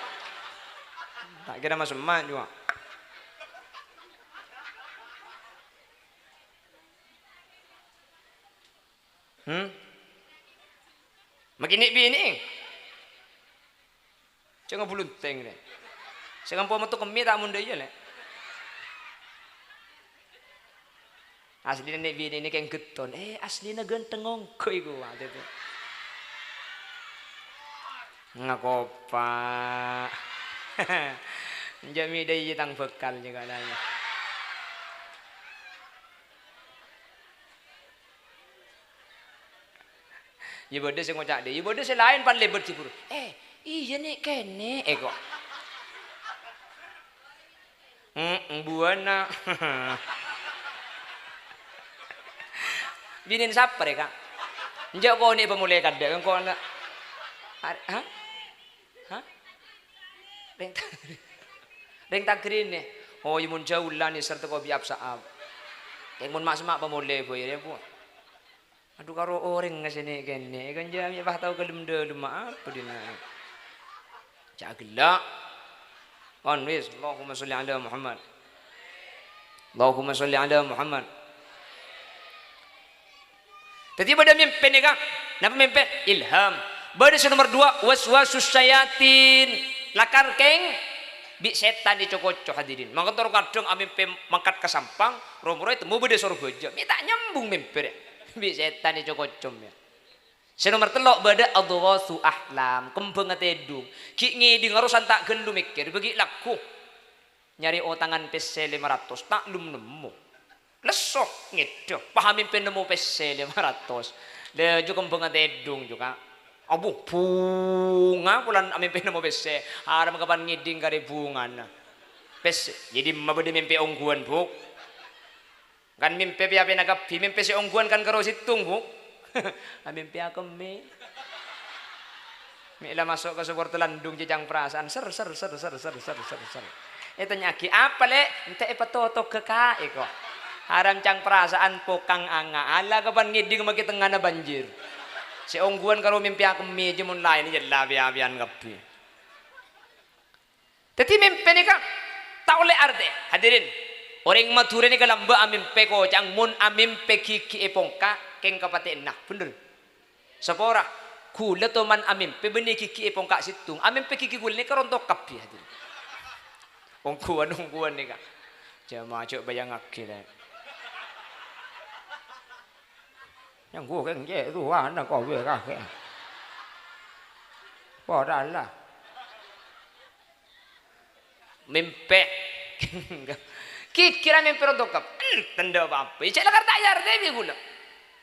Ta' kèra masemma' jhuwâ. Hmm? Makè nè'-binè'. Cè' ngabulunthèng, Lè'. Sè ngampo' metto kemmè ta' mondhâ iyâ, Lè'. Aslina nè'-binè' nèka èngghâtton. Eh, aslina ghântheng ongghu iku, wah, gitu. Ngakopa'. Enjâ' mèdâ iyâ tang bhâkal jâgâ nanya. Iyâ bâdâ sè ngoca' dâ', iyâ bâdâ sè laèn pan lèbât jhibur. Eh, iyâ nè' kènè', eh, ko'. Hemm, buwâna. Binèna sapa rè, Ka'? Enjâ' konè' pamolè kadâ', engko' na-, ar-, ha? Ha? Rèng ta-, rèng tagrine. Oh, iyâ mon jhâ' ulan nèser teko bi' ap-sa'ap. Kèng mon ma'-, semma' pamolè, Bu, ya, Bu. Adhu, karo orèng ngasènè' kènè', kan jâ' mè' pas tao ka lem-dâlem, apa dinna'? Jâ' ghellâ'. Kon wis, Allahumma sholli ala Muhammad. Allahumma sholli ala Muhammad. Dhâddhi bâdâ mèmpè nèka. Napa mèmpè? Ilham. Bâdâ sè nomer duwâ', waswasus syayatin. Lakar kèng bi' sètan èco-koco, hadirin. Mangkana terkadang amèmpè mangkat ka Sampang, ro-moro ètemmo bâdâ soro bâjâ. Mè' ta' nyambung mèmpè rè. Bi' sètan èco-koco, ya. Sè nomer tello' bâdâ adghasu ahlam, kembhângnga tèdung. Ghi' ngèdhing arosan ta' ghâllu mèkkèr, bâgi' lagghu. Nyarè otangan pèssè lèma ratos, ta' lum nemmo. Lesso, ngèdhâ, pas amèmpè nemmo pèssè lèma ratos. Laju kembhângnga tèdung jhughâ. Abu, bhunga polana amèmpè nemmo pèssè. Haram kapan ngèdhing karè bhungana. Pèssè, jadi ma' bâdâ mèmpè ongghuwân, Bu'. Kan mèmpè pè-apèna kabbhi, mèmpè sè ongghuwân kan karo sèttong, Bu'. Amèmpè akemmè. Mè' la maso' ka supporter Landung cècang parasaan, ser, ser, ser. Ètanya'aghi, "Apa, Lè'?" "Enta' èpatotogghâ, Ka'," èko. Haram cang parasaan pokang anga, ala kapan ngèdhing makè tengngana banjir. Sè ongghuwân karo mèmpè akemmè jâ mon laèn, jâlla pè-apèyan kabbhi. Dhâddhi, mèmpè nèka ta' ollè artè. Hadirin, orèng Madhurâ nèka lambâ' amèmpè koca'na, mon amèmpè ghighi èpongka', kèng kapatè'anna. Bhender. Sapora, ghulâ toman amèmpè bânnè ghighi èpongka' sèttong. Amèmpè ghighi ghulâ nèka rontok kabbhi, hadirin. Ongghuwân-ongghuwân nèka. Jamaah jhâ' bâjângngaghi, Lè'. Nyanggu kèng cè' rowana kowe kakè. Padahal la. Mèmpè. Kèkèra mèmpè rontok kabbhi. Enten dâ' apa-apa. Cè' lakar ta' èyartèi bi' ghulâ.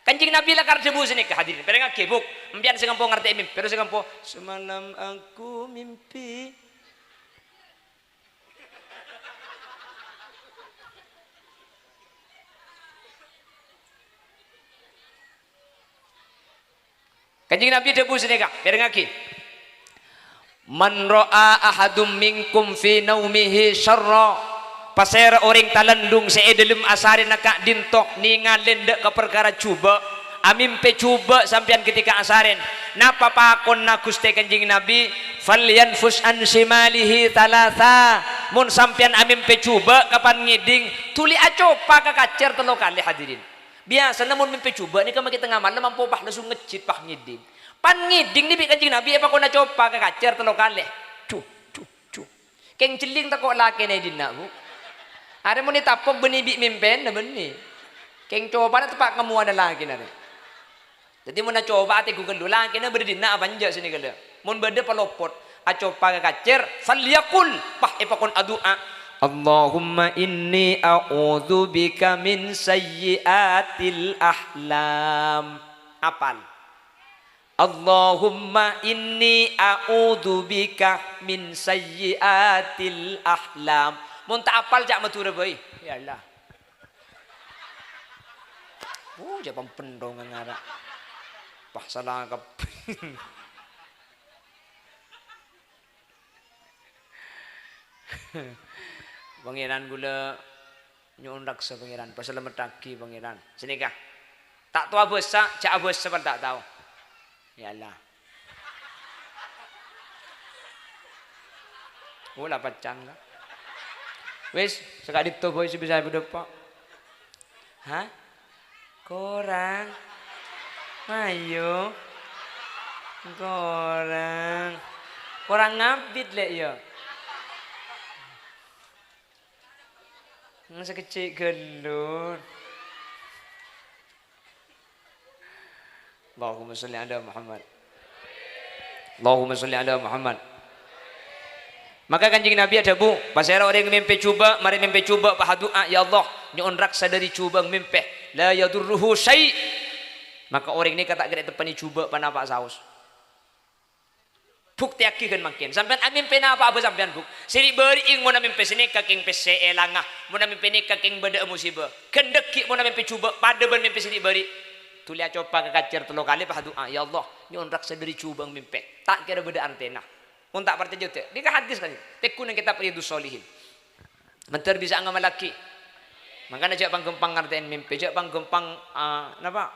Kanjeng Nabi lakar dhâbu sanèka, hadirin. Pèrèngngaghi, Bu'. Empèyan sè ngampo ngartèi mèmpè, terros sè ngampo, "Semalam aku mimpi." Kanjeng Nabi dhâbu sanèka, pèrèngngaghi, "Man ra'a ahadum minkum fi naumihi syarra." Pasèra orèng talendhung sè è dhâlem asarèna ka'dinto nèngalè dâ' ka parkara jhubâ', amèmpè jhubâ' sampèyan ketika asarèn? Napa pakonna Ghustè Kanjeng Nabi? "Falyanfus an shimalihi thalatha." Mon sampèyan amèmpè jhubâ' kapan ngèdhing, dhuli acopa ka kacèr tello kalè, hadirin. Biyasana mon mèmpè jhubâ' nèka makè tengnga malem ampo pas langsung ngejjit pas ngèdhing. Pan ngèdhing nè bi' Kanjeng Nabi èpakon acopa ka kacèr tello kalè. Ju, ju, ju. Kèng jhelling tako' lakèna è dinna', Bu. Arè mon ètapok bânnè bi' mèmpèna bânnè. Kèng copana teppa' ngemmowâna lakèna rè. Dhâddhi mon acopa atèghu ghâllu, lakèna bâdâ dinna' apa enjâ' sanèka la. Mon bâdâ palopot, acopa ka kacèr, falyaqul, pas èpakon adu'a, "Allahumma inni a'udzubika min sayyi'atil ahlam." Apal. "Allahumma inni a'udzubika min sayyi'atil ahlam." Mon ta' apal, ca' Madhurâ bhâi. Ya Allah. Oh, jhâ' pampentongan ngara'. Pas sala kabbhi. Pangèran kaulâ nyo'on raksa, Pangèran. Pasalameddhâghi, Pangèran. Sanèka. Ta' tao abhâsa, jhâ' abhâsa pan ta' tao. Ya Allah. Oh, la pacang, ka. Wis, saka'dinto bhâi sè bisa èpadâpa'. Hah? Korang? Ayo. Korang. Korang ngabit, Lè', ya? Nang sakejjhi' ghâllu. Allahumma sholli ala Muhammad. Allahumma sholli ala Muhammad. Maka Kanjeng Nabi adhâbu, "Pasèra orèng mèmpè jhubâ', marè mèmpè jhubâ', pas adu'a, 'Ya Allah, nyo'on raksa dâri jhubâ' mèmpè, la yadurruhu syai'.' Maka orèng nèka ta' kèra èteppa'è jhubâ' pa-napa saos." Buktèyaghi ghân mangkèn. Sampèyan amèmpè napa'a bhâi sampèyan, Bu'? Sè ri'-bâri'i mon amèmpè sanèka kèng pèssè èlanga, mon amèmpè nèka kèng bâdâ'â musibâ. Ghândhâghi mon amèmpè jhubâ', padâ bân mèmpè sè ri'-bâri'. Dhuli acopa ka kacèr tello kalè, pas adu'a, "Ya Allah, nyo'on raksa dâri jhubâ' mèmpè. Ta' kèra bâdâ artèna." Mon ta' parcajâ, dâ', nèka hadis kan. Tèngghu neng kètab Riyadhus Shalihin. Mandhâr bisa ngamallaghi. Mangkana jhâ' pangghâmpang ngartè'è mèmpè, jhâ' pangghâmpang, ah, napa?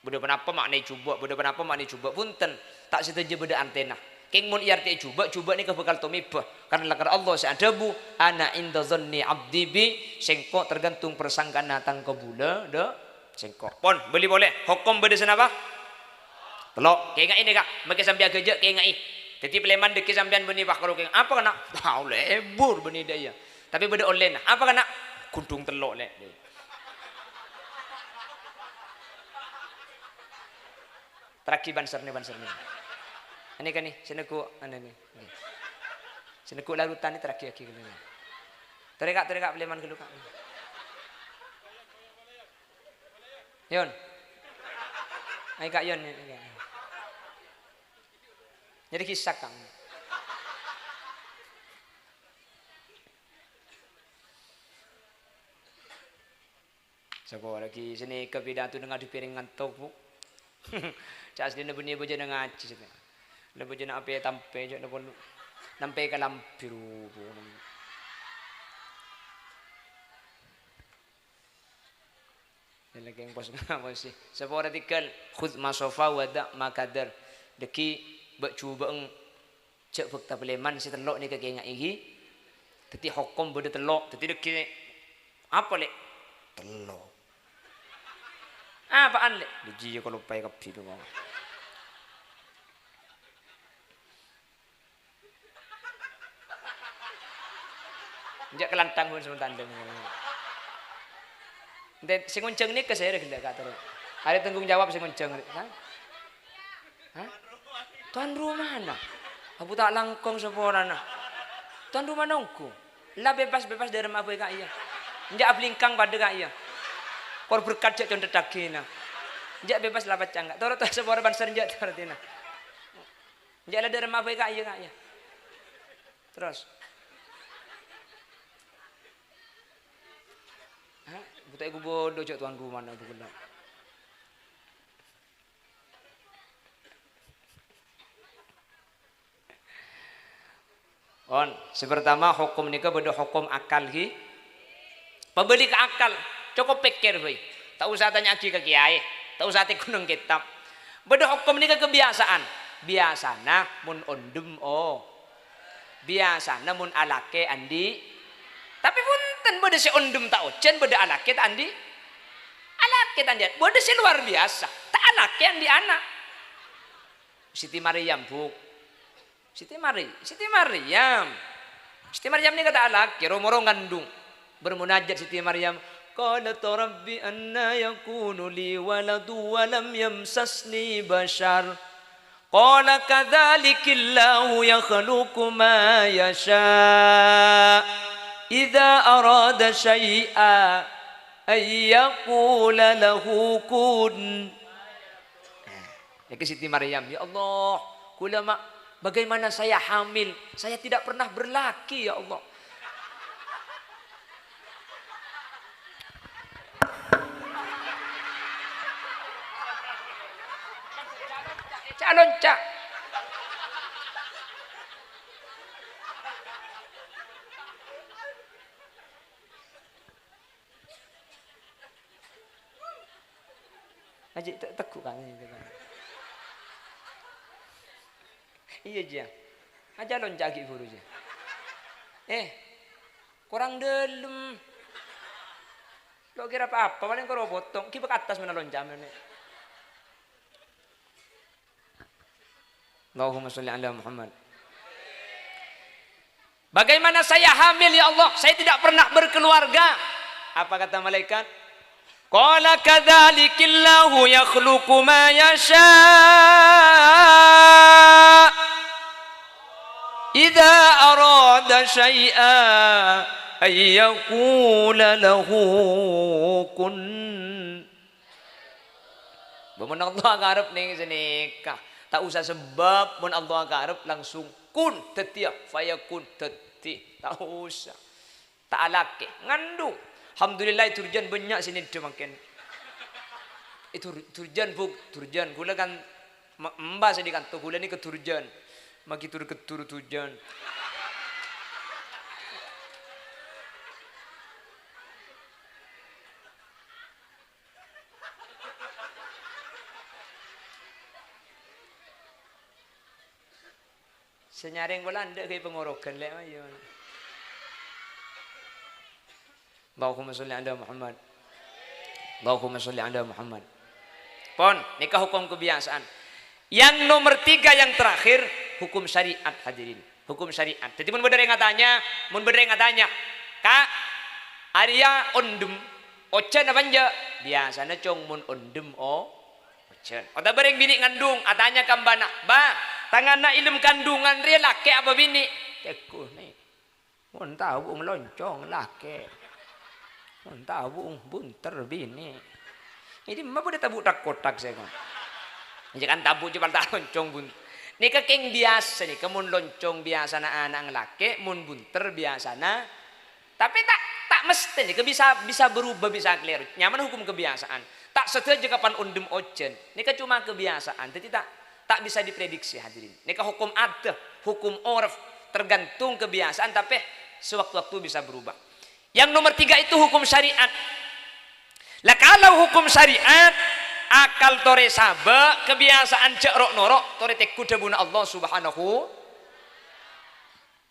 Bâdâ ponapa ma'nana jhubâ', bâdâ ponapa ma'nana jhubâ'. Bhunten, ta' sadhâjâ bâdâ artèna. Kèng mon èartè'è jhubâ', jhubâ' nèka bhâkal tomèbâ. Karna lakar Allah sè adhâbu, "Ana inda dzanni abdi bi," sèngko' tergantung parsangkana tang kabulâ, dâ', sèngko'. Pon, bâli polè. Hokom bâdâ sanapa? Tello'. Kènga'è nèka, makè sampèyan ghâjâ', kènga'è. Dhâddhi palèman dhâggi' sampèyan bânnè pas karo kèng-, apa kèna? Wah, lebur bânnè dâ' iyâ. Tapè bâdâ ollèna. Apa kèna? Ghundhung tello', Lè'. Teraghi banser nè, banser nè. Anè kanè, sè neggu', anè nè. Sè neggu' larutan nè, teraghiyaghi ghâllu nè. Torè, Ka', torè, Ka', palèman ghâllu, Ka'. Yon. Ayo, Ka', Yon. Nyarè ghisak, Ka'. Sapa lagi sè nèka pidato neng adhâp piring ngantok, Bu. Ca' asli bânnè bâjâna ngajhi sè. La bâjâna apè tampè, jhâ' napa lu-, nampè kalambhi, Bu. Lagi pos ngaposi. Sapa ora tèghâl, khudz ma shafa wa da' ma kadar. Dhâggi' bâ' jhubâ'eng jhâ' bhâkta palèman sè tello' nèka kènga'è ghi. Dhâddhi hokom bâdâ tello'. Dhâddhi dhâggi' apa, Lè'? Tello'. Apaan, Lè'? Dhâggi' kaloppaè kabbhi, Bu. Enjâ' kalantang pon sè mon tandhâng. Enten sè ngonjhâng nèka sè rè ghellâ' ka' terro. Arè tanggung jawab sè ngonjhâng rè. Hah? Hah? Tuan rumana. Abu ta' langkong saporana. Tuan rumana ongghu. La bebas-bebas dâremma bhâi ka' iyâ. Enjâ' ablingkang padâ ka' iyâ. Kor berkat jhâ' conthèttaghi na. Enjâ' bebas la pacangga. Toro' ta' sapora banser enjâ' ta' artèna. Enjâ' la dâremma bhâi ka' iyâ, ka' iyâ. Terros. Hah? Butè'è ku bodo jhâ' tuan rumana bhâi ghellâ'. Pon, sè pertama, hokom nèka bâdâ hokom akal, ghi. Pabâli ka akal, cokop pèkkèr bhâi. Ta' osa tanya'aghi ka kèyaè, ta' osa tèngghuna kètab. Bâdâ hokom nèka kabiyasaan. Biyasana mon ondhem, o. Biyasana mon alakè andi'. Tapè bhunten, bâdâ sè ondhem ta' ojhân, bâdâ alakè ta' andi'. Alakè ta' andi'. Bâdâ sè lowar biyasa, ta' alakè andi' ana'. Siti Maryam, Bu. Siti Mari-, Siti Maryam. Siti Maryam nèka ta' alakè, ro-moro ngandung. Bermunajat Siti Maryam, "Qalat, Rabbi, anna yakunu li waladu wa lam yamsasni bashar." Qala, "Kadzalikillahu yakhluqu ma yasha'. Idza arada syai'an an yaqula lahu kun." Nèka Siti Maryam, "Ya Allah, kaulâ ma-, bagaimana saya hamil? Saya tidak pernah berlaki, ya Allah." Calon, Cak. Ajjhâ' te-, tegghu' kan, gitu kan. Iyâ, Jiyâ. Ajjhâ' lonca' ghi' buru, Jiyâ. Eh, korang dâlem. Lo' kèra pa-apa, palèng koro potong. Ghi' bâ' ka attas mèna lonca' mèna. Allahumma sholli ala Muhammad. "Bagaimana saya hamil, ya Allah? Saya tidak pernah berkeluarga." Apa kata malaikat? Qala, "Kadzalikillahu yakhluqu ma yasha'. Idza arada syai'an an yaqula lahu kun." Bâ, mon Allah akarep nèng sanèka. Ta' osa sebab, mon Allah akarep langsung kun, dhâddhiyâ, fayakun, dhâddhi. Ta' osa. Ta' alakè, ngandung. Alhamdulillah, è Durjan bânnya' sè nèddhâ mangkèn. È Dur-, Durjan, Bu, Durjan. Kaulâ kan ma-, emba sè di kanto, kaulâ nèka Durjan. Maghi dur-, kedur Durjan. Sè nyarèng polana ghâbây pangoroghân, lè', ayo. Allahumma sholli ala Muhammad. Allahumma sholli ala Muhammad. Pon, nèka hukum kebiasaan. Yang nomor tiga, yang terakhir, hukum syariat, hadirin. Hukum syariat. Dhâddhi, mon bâdâ orèng atanya, mon bâdâ orèng atanya, "Ka', arèya ondhem, ojhân apa enjâ'?" Biyasana, Cong, mon ondhem, o-, ojhân. Otabâ rèng binè' ngandhung, atanya ka embana, "Ba, tang ana' è dâlem kandhungan rèya lakè' apa binè'?" Tegghu, nè. Mon tao, bu, loncong, lakè'. Mon tao, bu, bunter, binè'. È dimma bâdâ tabu' thak-kothak sè ko. Jhâ' kan tabu' cè' pal ta' loncong bun-, nèka kèng biyasa nèka, mon loncong biyasana ana' lakè', mon bunter biyasana. Tapè ta', ta' mesthè nèka bisa, bisa berubah, bisa kalèro. Nyamana hukum kebiasaan. Ta' sadhâjâ kapan ondhem ojhân. Nèka coma kebiasaan. Dhâddhi ta', ta' bisa diprediksi, hadirin. Nèka hukum adat, hukum orf, tergantung kebiasaan, tapè sewaktu-waktu bisa berubah. Yang nomor tiga itu hukum syariat. Lah, kalau hukum syariat, akal torè sabâ', kebiasaan jhâ' ro'-noro', torè tegghu dhâbuna Allah Subhanahu.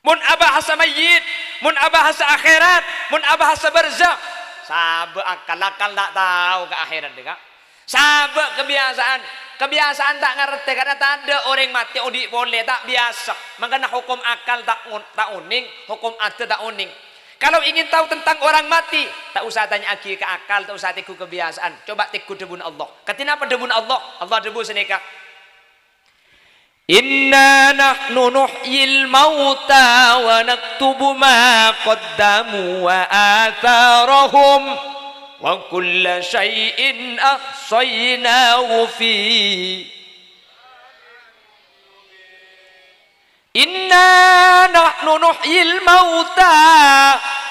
Mon abahasa mayyit, mon abahasa akhèrat, mon abahasa barzakh, sabâ' akal, akal ta' tao ka akhèrat, dhi, Ka'. Sabâ' kebiasaan. Kebiasaan ta' ngartè karna tadâ' orèng matè odi' polè, ta' biyasa. Mangkana hokom akal ta' on-, ta' onèng, hokom adat ta' onèng. Kalau ingin tahu tentang orang mati, ta' osa tanya'aghi ka akal, ta' osa tegghu kebiasaan. Coba tegghu dhâbuna Allah. Kadhi napa dhâbuna Allah? Allah adhâbu sanèka. "Inna nahnu nuhyil mauta wa naktubu ma qaddamu wa atharahum wa kulla syai'in ahsaynahu fi." "Inna nahnu nuhyil mauta."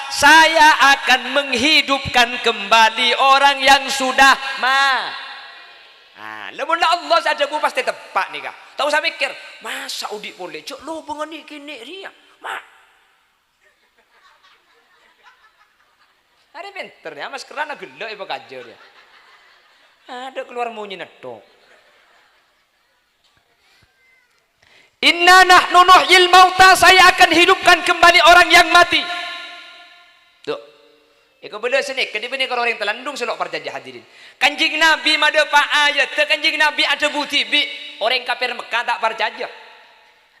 Saya akan menghidupkan kembali orang yang sudah ma-, Ah, lamon la Allah sè adhâbu pastè teppa' nèka. Ta' osa mèkkèr, "Masa odi' polè? Jhâ' lobângnga nè'-kènè' rèya." Ma-, Arè pènter, yâ, maskerra ghellâ' èpakaja, yâ. Adâ' kalowar monyèna tho'. "Inna nahnu nuhyil mauta, saya akan hidupkan kembali orang yang mati." Tuh. Èkabâlâ sanèka, dhi' bânnè karo orèng Talandung sè lo' parcajâ, hadirin. Kanjeng Nabi madâpa' ayatta, Kanjeng Nabi adhâbu dhibi', orèng kafir Mekkah ta' parcajâ.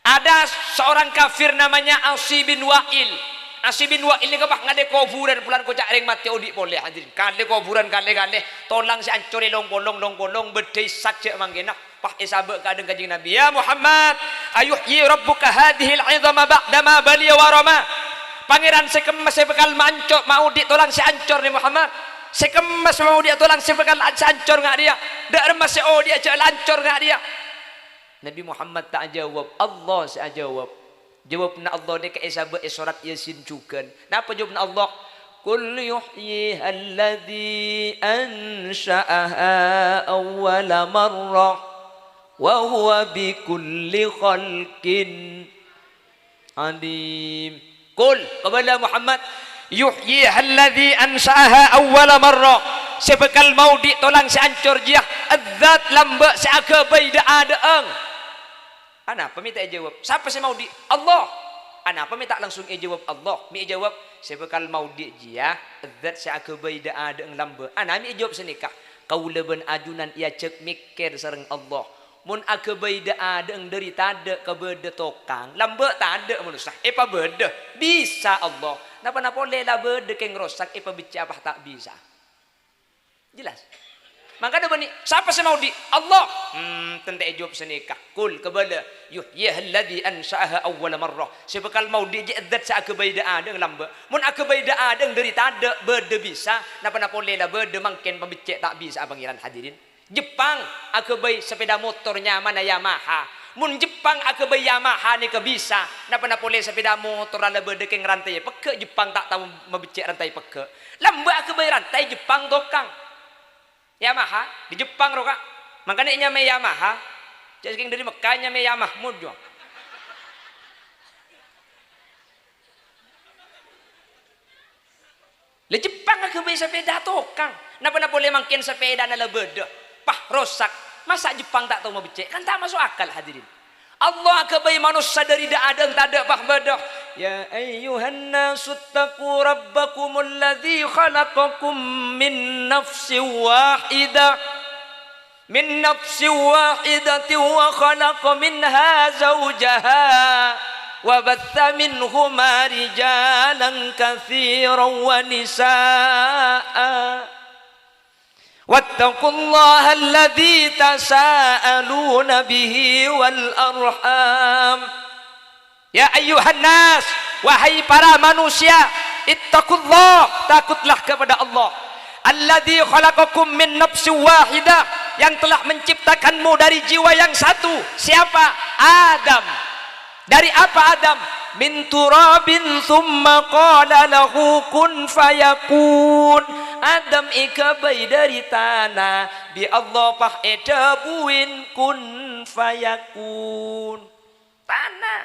Ada seorang kafir namanya Asi bin Wa'il. Asi bin Wa'il nèka pas ngalè kobhurân, polana koca' orèng matè odi' polè, hadirin. Kalè kobhurân, kalè-kalè, tolang sè ancorè long-polong, long-polong, bâdâ Ishak jâ' mangkèna. Pas èsabâ' ka adâ'na Kanjeng Nabi, "Ya Muhammad, ayuhyi rabbuka hadzihil 'idhama ba'dama baliya wa rama?" Pangèran sè kemmas sè bhâkal manco-, maodi' tolang sè ancor nè Muhammad. Sè kemmas maodi' tolang sè bhâkal an-, sè ancor nga' rèya. Dâ' remma sè odi'â jâ' la ancor nga' rèya. Nabi Muhammad ta' ajâwâb, Allah sè ajâwâb. Jâwâbbhâ Allah nèka èsabâ' è sorat Yasin jhughân. Napa jâwâbbhâ Allah? "Qul yuhyiha alladzi ansha'aha awwala marrah, wa huwa bikulli khalqin 'alim." Qul, kabâlâ Muhammad, "Yuhyiha alladzi ansha'aha awwala marrah." Sè bhâkal maodi' tolang sè ancor jiyâ, Zat lambâ' sè aghâbây dâ'-adâ'âng. Anapa mè' ta' èjâwâb? Sapa sè maodi'? Allah. Anapa mè' ta' langsung èjâwâb Allah? Mè' èjâwâb, sè bhâkal maodi' jiyâ, Zat sè aghâbây dâ'-adâ'âng lambâ'. Ana mè' èjâwâb sanèka, "Kaulâ bân ajunan èajhâk mèkkèr sareng Allah. Mon aghâbây dâ'-adâ'âng dâri tadâ' ka bâdâ tokang, lambâ' tadâ' manossa, èpabâdâ. Bisa Allah. Napa-napa polè la bâdâ kèng rosak, èpabeccè' apa ta' bisa." Jelas? Mangkana bânnè, sapa sè maodi'? Allah. Hmm, tènta èjâwâb sanèka. Qul, kabâlâ, "Yuhyiha alladzi ansha'aha awwala marrah." Sè bhâkal maodi' jiyâ Zat sè aghâbây dâ'-adâ'âng lambâ'. Mon aghâbây dâ'-adâ'âng dâri tadâ' bâdâ bisa, napa-napa polè la bâdâ mangkèn pabeccè' ta' bisa'a Pangèran, hadirin. Jepang aghâbây sapèda motor nyamana Yamaha. Mon Jepang aghâbây Yamaha nèka bisa, napa-napa polè sapèda motor la bâdâ kèng rantaiyâ pegghâ', Jepang ta' tao mabeccè' rantai pegghâ'. Lambâ' aghâbây rantai Jepang tokang. Yamaha, di Jepang rowa, Ka'. Mangkana ènyamaè Yamaha. Jâ' sakèng dâri Mekkah ènyamaè Yamahmud, jhuwa. La Jepang aghâbây sapèda tokang. Napa-napa polè mangkèn sapèdana la bâdâ. Pah, rosak. Masa' Jepang ta' tao mabeccè'? Kan ta' maso' akal, hadirin. Allah aghâbây manossa dâri dâ'-adâ'âng tadâ' pah bâdâ. "Ya ayyuhan nasu ittaqu rabbakumul ladzi khalaqakum min nafsin wahidah." "Min nafsin wahidatin wa khalaqa minha zawjaha wa batsa minhuma rijalan katsiran wa nisaa. Wattaqullaha alladzi tasaaluna bihi wal arham." Ya ayyuhan nas, wahai para manusia, ittaqullah, takutlah kepada Allah. Alladzi khalaqakum min nafsin wahidah, yang telah menciptakanmu dari jiwa yang satu. Siapa? Adam. Dari apa Adam? Min turabin tsumma qala lahu kun fayakun. Adam èghâbây dâri tana, bi' Allah pas èdhâbuin kun fayakun. Tana.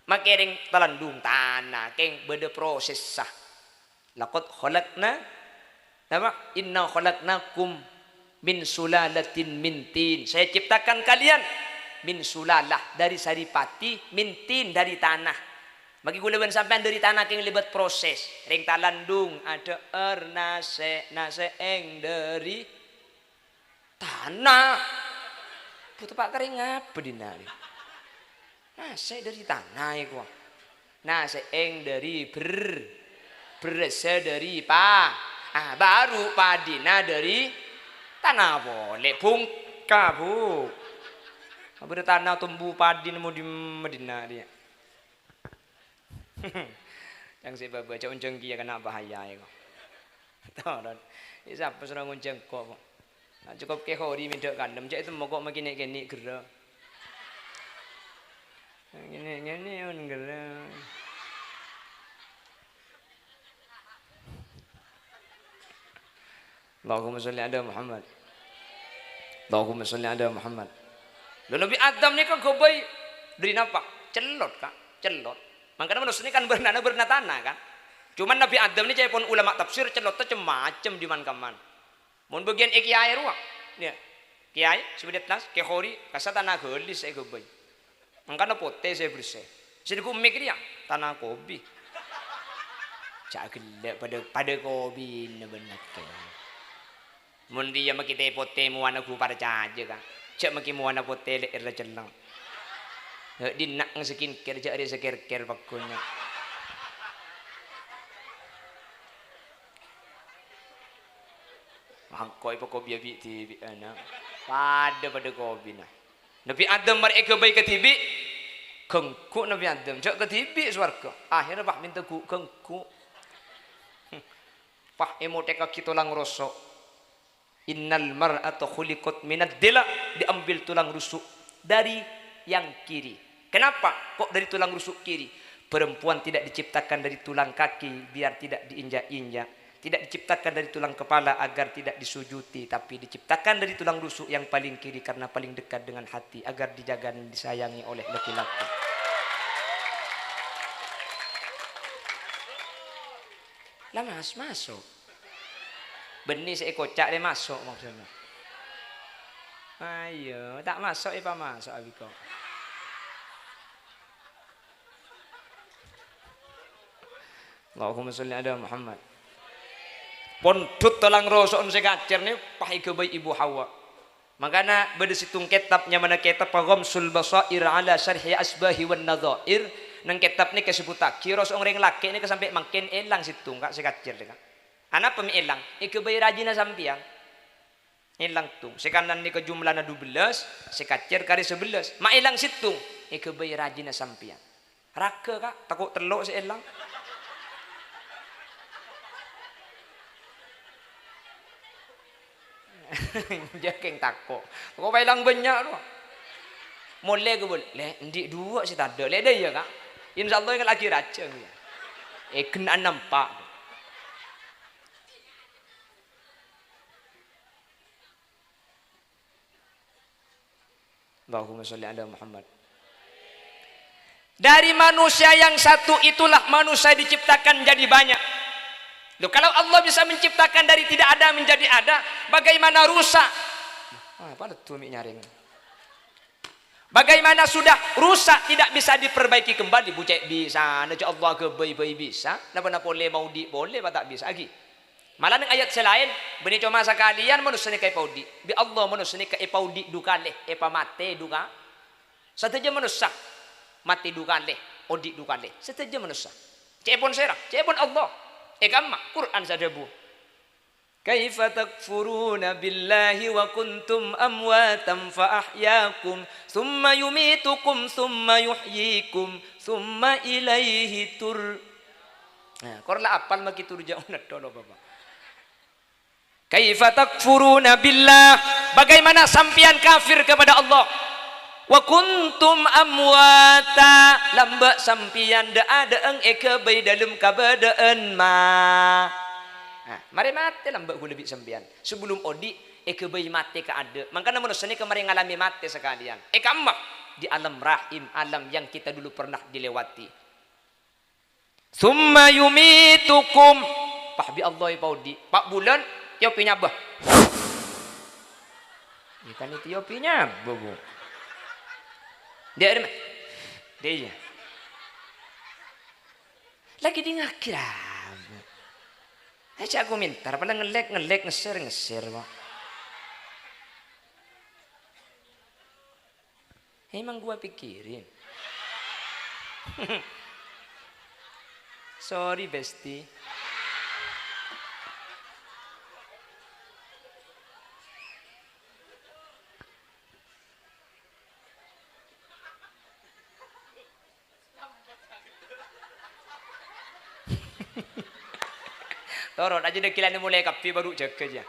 Makè rèng Talandung tana, kèng bâdâ prosèssa. Laqad khalaqna, napa? Inna khalaqnakum min sulalatin min tin. Saya ciptakan kalian min sulalah, dari saripati, min tin, dari tanah. Makè kaulâ bân sampèyan dâri tana kèng lèbât proses. Rèng Talandung adhâ'âr nasè', nasè'èng dâri tana. Bu, teppa' karè ngapa dinna' rè? Nasè' dâri tana èkowa. Nasè'èng dâri ber-, berrâssa dâri pa-, ah, baru padina dâri tana polè. Bungka, Bu. Abârâ tana tombu padi nemmo dimma dinna' rè. Cang sè bâbâ, jhâ' onjhâng kèya kèna bahaya, èkowa. Toron. È, sapa sè ngonjhâng ko', kok? Nah, cokop Kè Khori mèdhâ' kanem, jhâ' ètemmo ko' makènè'-kènè' ghârâ. Ngènè-ngènè mon ghârâ. Allahumma sholli ala Muhammad. Allahumma sholli ala Muhammad. Lho, Nabi Adam nèka ghâbây dâri napa? Cellot, Ka'. Cellot. Mangkana manossa nèka kan bârnana bârna tana, kan? Coma Nabbhi Adam nè ca'èpon ulama tafsir cellotta cem-macem dhimman-kamman. Mon bâgiyân è kèyaè rowa, yâ. Kèyaè sè bâdâ è attas, kè khori, kassa' tana ghâlis sè èghâbây. Mangkana potè sè bersè. Sè dâgghu' mik rèya, tana kobi. Jhâ' ghellâ' padâ, padâ kobina bân ngakè. Mon rèya makè tè potè mowana ghu parcajâ, Ka'. Jhâ' makè mowana potè lè'èrra cellèng. Hè, dinna' skincare jhâ' rè sakèrkèr pagghun, yâ. Mangkoi pakobiya bi'-dhibi' ana'. Padâ-padâ kobina. Nabbhi Adam marè èghâbây kadhibi', ghângghu' Nabbhi Adam, jhâ' kadhibi' sowarghâ. Akhèrra pas mènta ghu-, ghângghu'. Pas èmothèkaghi tolang roso'. "Innal mar'ata khuliqat minad dila'," diambil tulang rusuk dari yang kiri. Kenapa kok dari tulang rusuk kiri? Perempuan tidak diciptakan dari tulang kaki biar tidak diinjak-injak, tidak diciptakan dari tulang kepala agar tidak disujuti, tapi diciptakan dari tulang rusuk yang paling kiri karena paling dekat dengan hati, agar dijaga dan disayangi oleh laki-laki. Lah, Mas, maso'. Bânnè sè èkoca' rè maso' maksudnya. Ayo, ta' maso' èpamaso' abikong. Allahumma sholli ala Muhammad. Pondhut tolang roso'en sè kacèr nè pas èghâbây Ibu Hawa. Mangkana bâdâ sèttong kètab nyamana kètab Ghamsul Basair ala Syarhi Asbahi wan Nadhair. Neng kètab nèka èsebbhuttaghi, roso'en rèng lakè' nèka sampè' mangkèn èlang sèttong, Ka', sè kacèr, Ka'. Anapa mè' èlang? Èghâbây rajina sampèyan. Èlang sèttong. Sè kanan nèka jumlana dubellâs, sè kacèr karè sabellâs. Ma' èlang sèttong, èghâbây rajina sampèyan. Raghâ, Ka', tako' tello' sè èlang. Jhâ' kèng tako'. Tako' paèlang bânnya', rowa. Molè kabâlâ. Lè', andi' duwâ' sè tadâ'. Lè', dâ' iyâ, Ka'. Insya Allah èngghâl aghi rajâ, iyâ. È ghenna'an nampa'. Allahumma sholli ala Muhammad. Dari manusia yang satu itulah manusia diciptakan jadi banyak. Loh, kalau Allah bisa menciptakan dari tidak ada menjadi ada, bagaimana rusa? Ah, apa leddhu mè' nyarèng? Bagaimana sudah rusak tidak bisa diperbaiki kembali? Bu cè' bisa, na cè' Allah ghâbây bhâi bisa. Napa-napa polè maodi' polè, apa ta' bisa aghi? Malah neng ayat sè laèn, bânnè coma sakalèyan manossa nèka èpaodi'. Bi' Allah manossa nèka èpaodi' du kalè, èpamatè du ka-, sadhâjâ manossa matè du kalè, odi' du kalè. Sadhâjâ manossa. Cè'èpon sèra? Cè'èpon Allah. È kamma? Qur'an sè adhâbu. "Kaifa takfuruna billahi wa kuntum amwatan fa ahyakum, tsumma yumitukum, tsumma yuhyikum, tsumma ilaihi tur-," Nah, kor la apal magi turja'una dolo, Bapak. "Kaifa takfuruna billah?" Bagaimana sampèyan kafir kepada Allah? "Wa kuntum amwata," lambâ' sampèyan dâ'-adâ'ân èghâbây dâlem kabâdâ'ân ma-, nah, marè matè lambâ' ghulâ bi' sampèyan. Sabellum odi', èghâbây matè kaadâ'. Mangkana manossa nèka marè ngalamè matè sakalèyan. È kamma? Di alam rahim, alam yang kita dulu pernah dilewati. "Tsumma yumitukum." Pas bi' Allah èpaodi'. Pa' bulân, èopè nyabâ. Yâ kan èopè nyabâ, Bu. Dâ' remma. Dâ' iyâ. Lagi dingngaghi, ra, Bu. Aja' komentar, padâ ngellèk-ngellèk, ngesser-ngesser, Bu. Emang gua pikirin. Sorry, Besti. Toro', aja' dâgghilanna molaè kabbhi, baru jâgâ, jâ.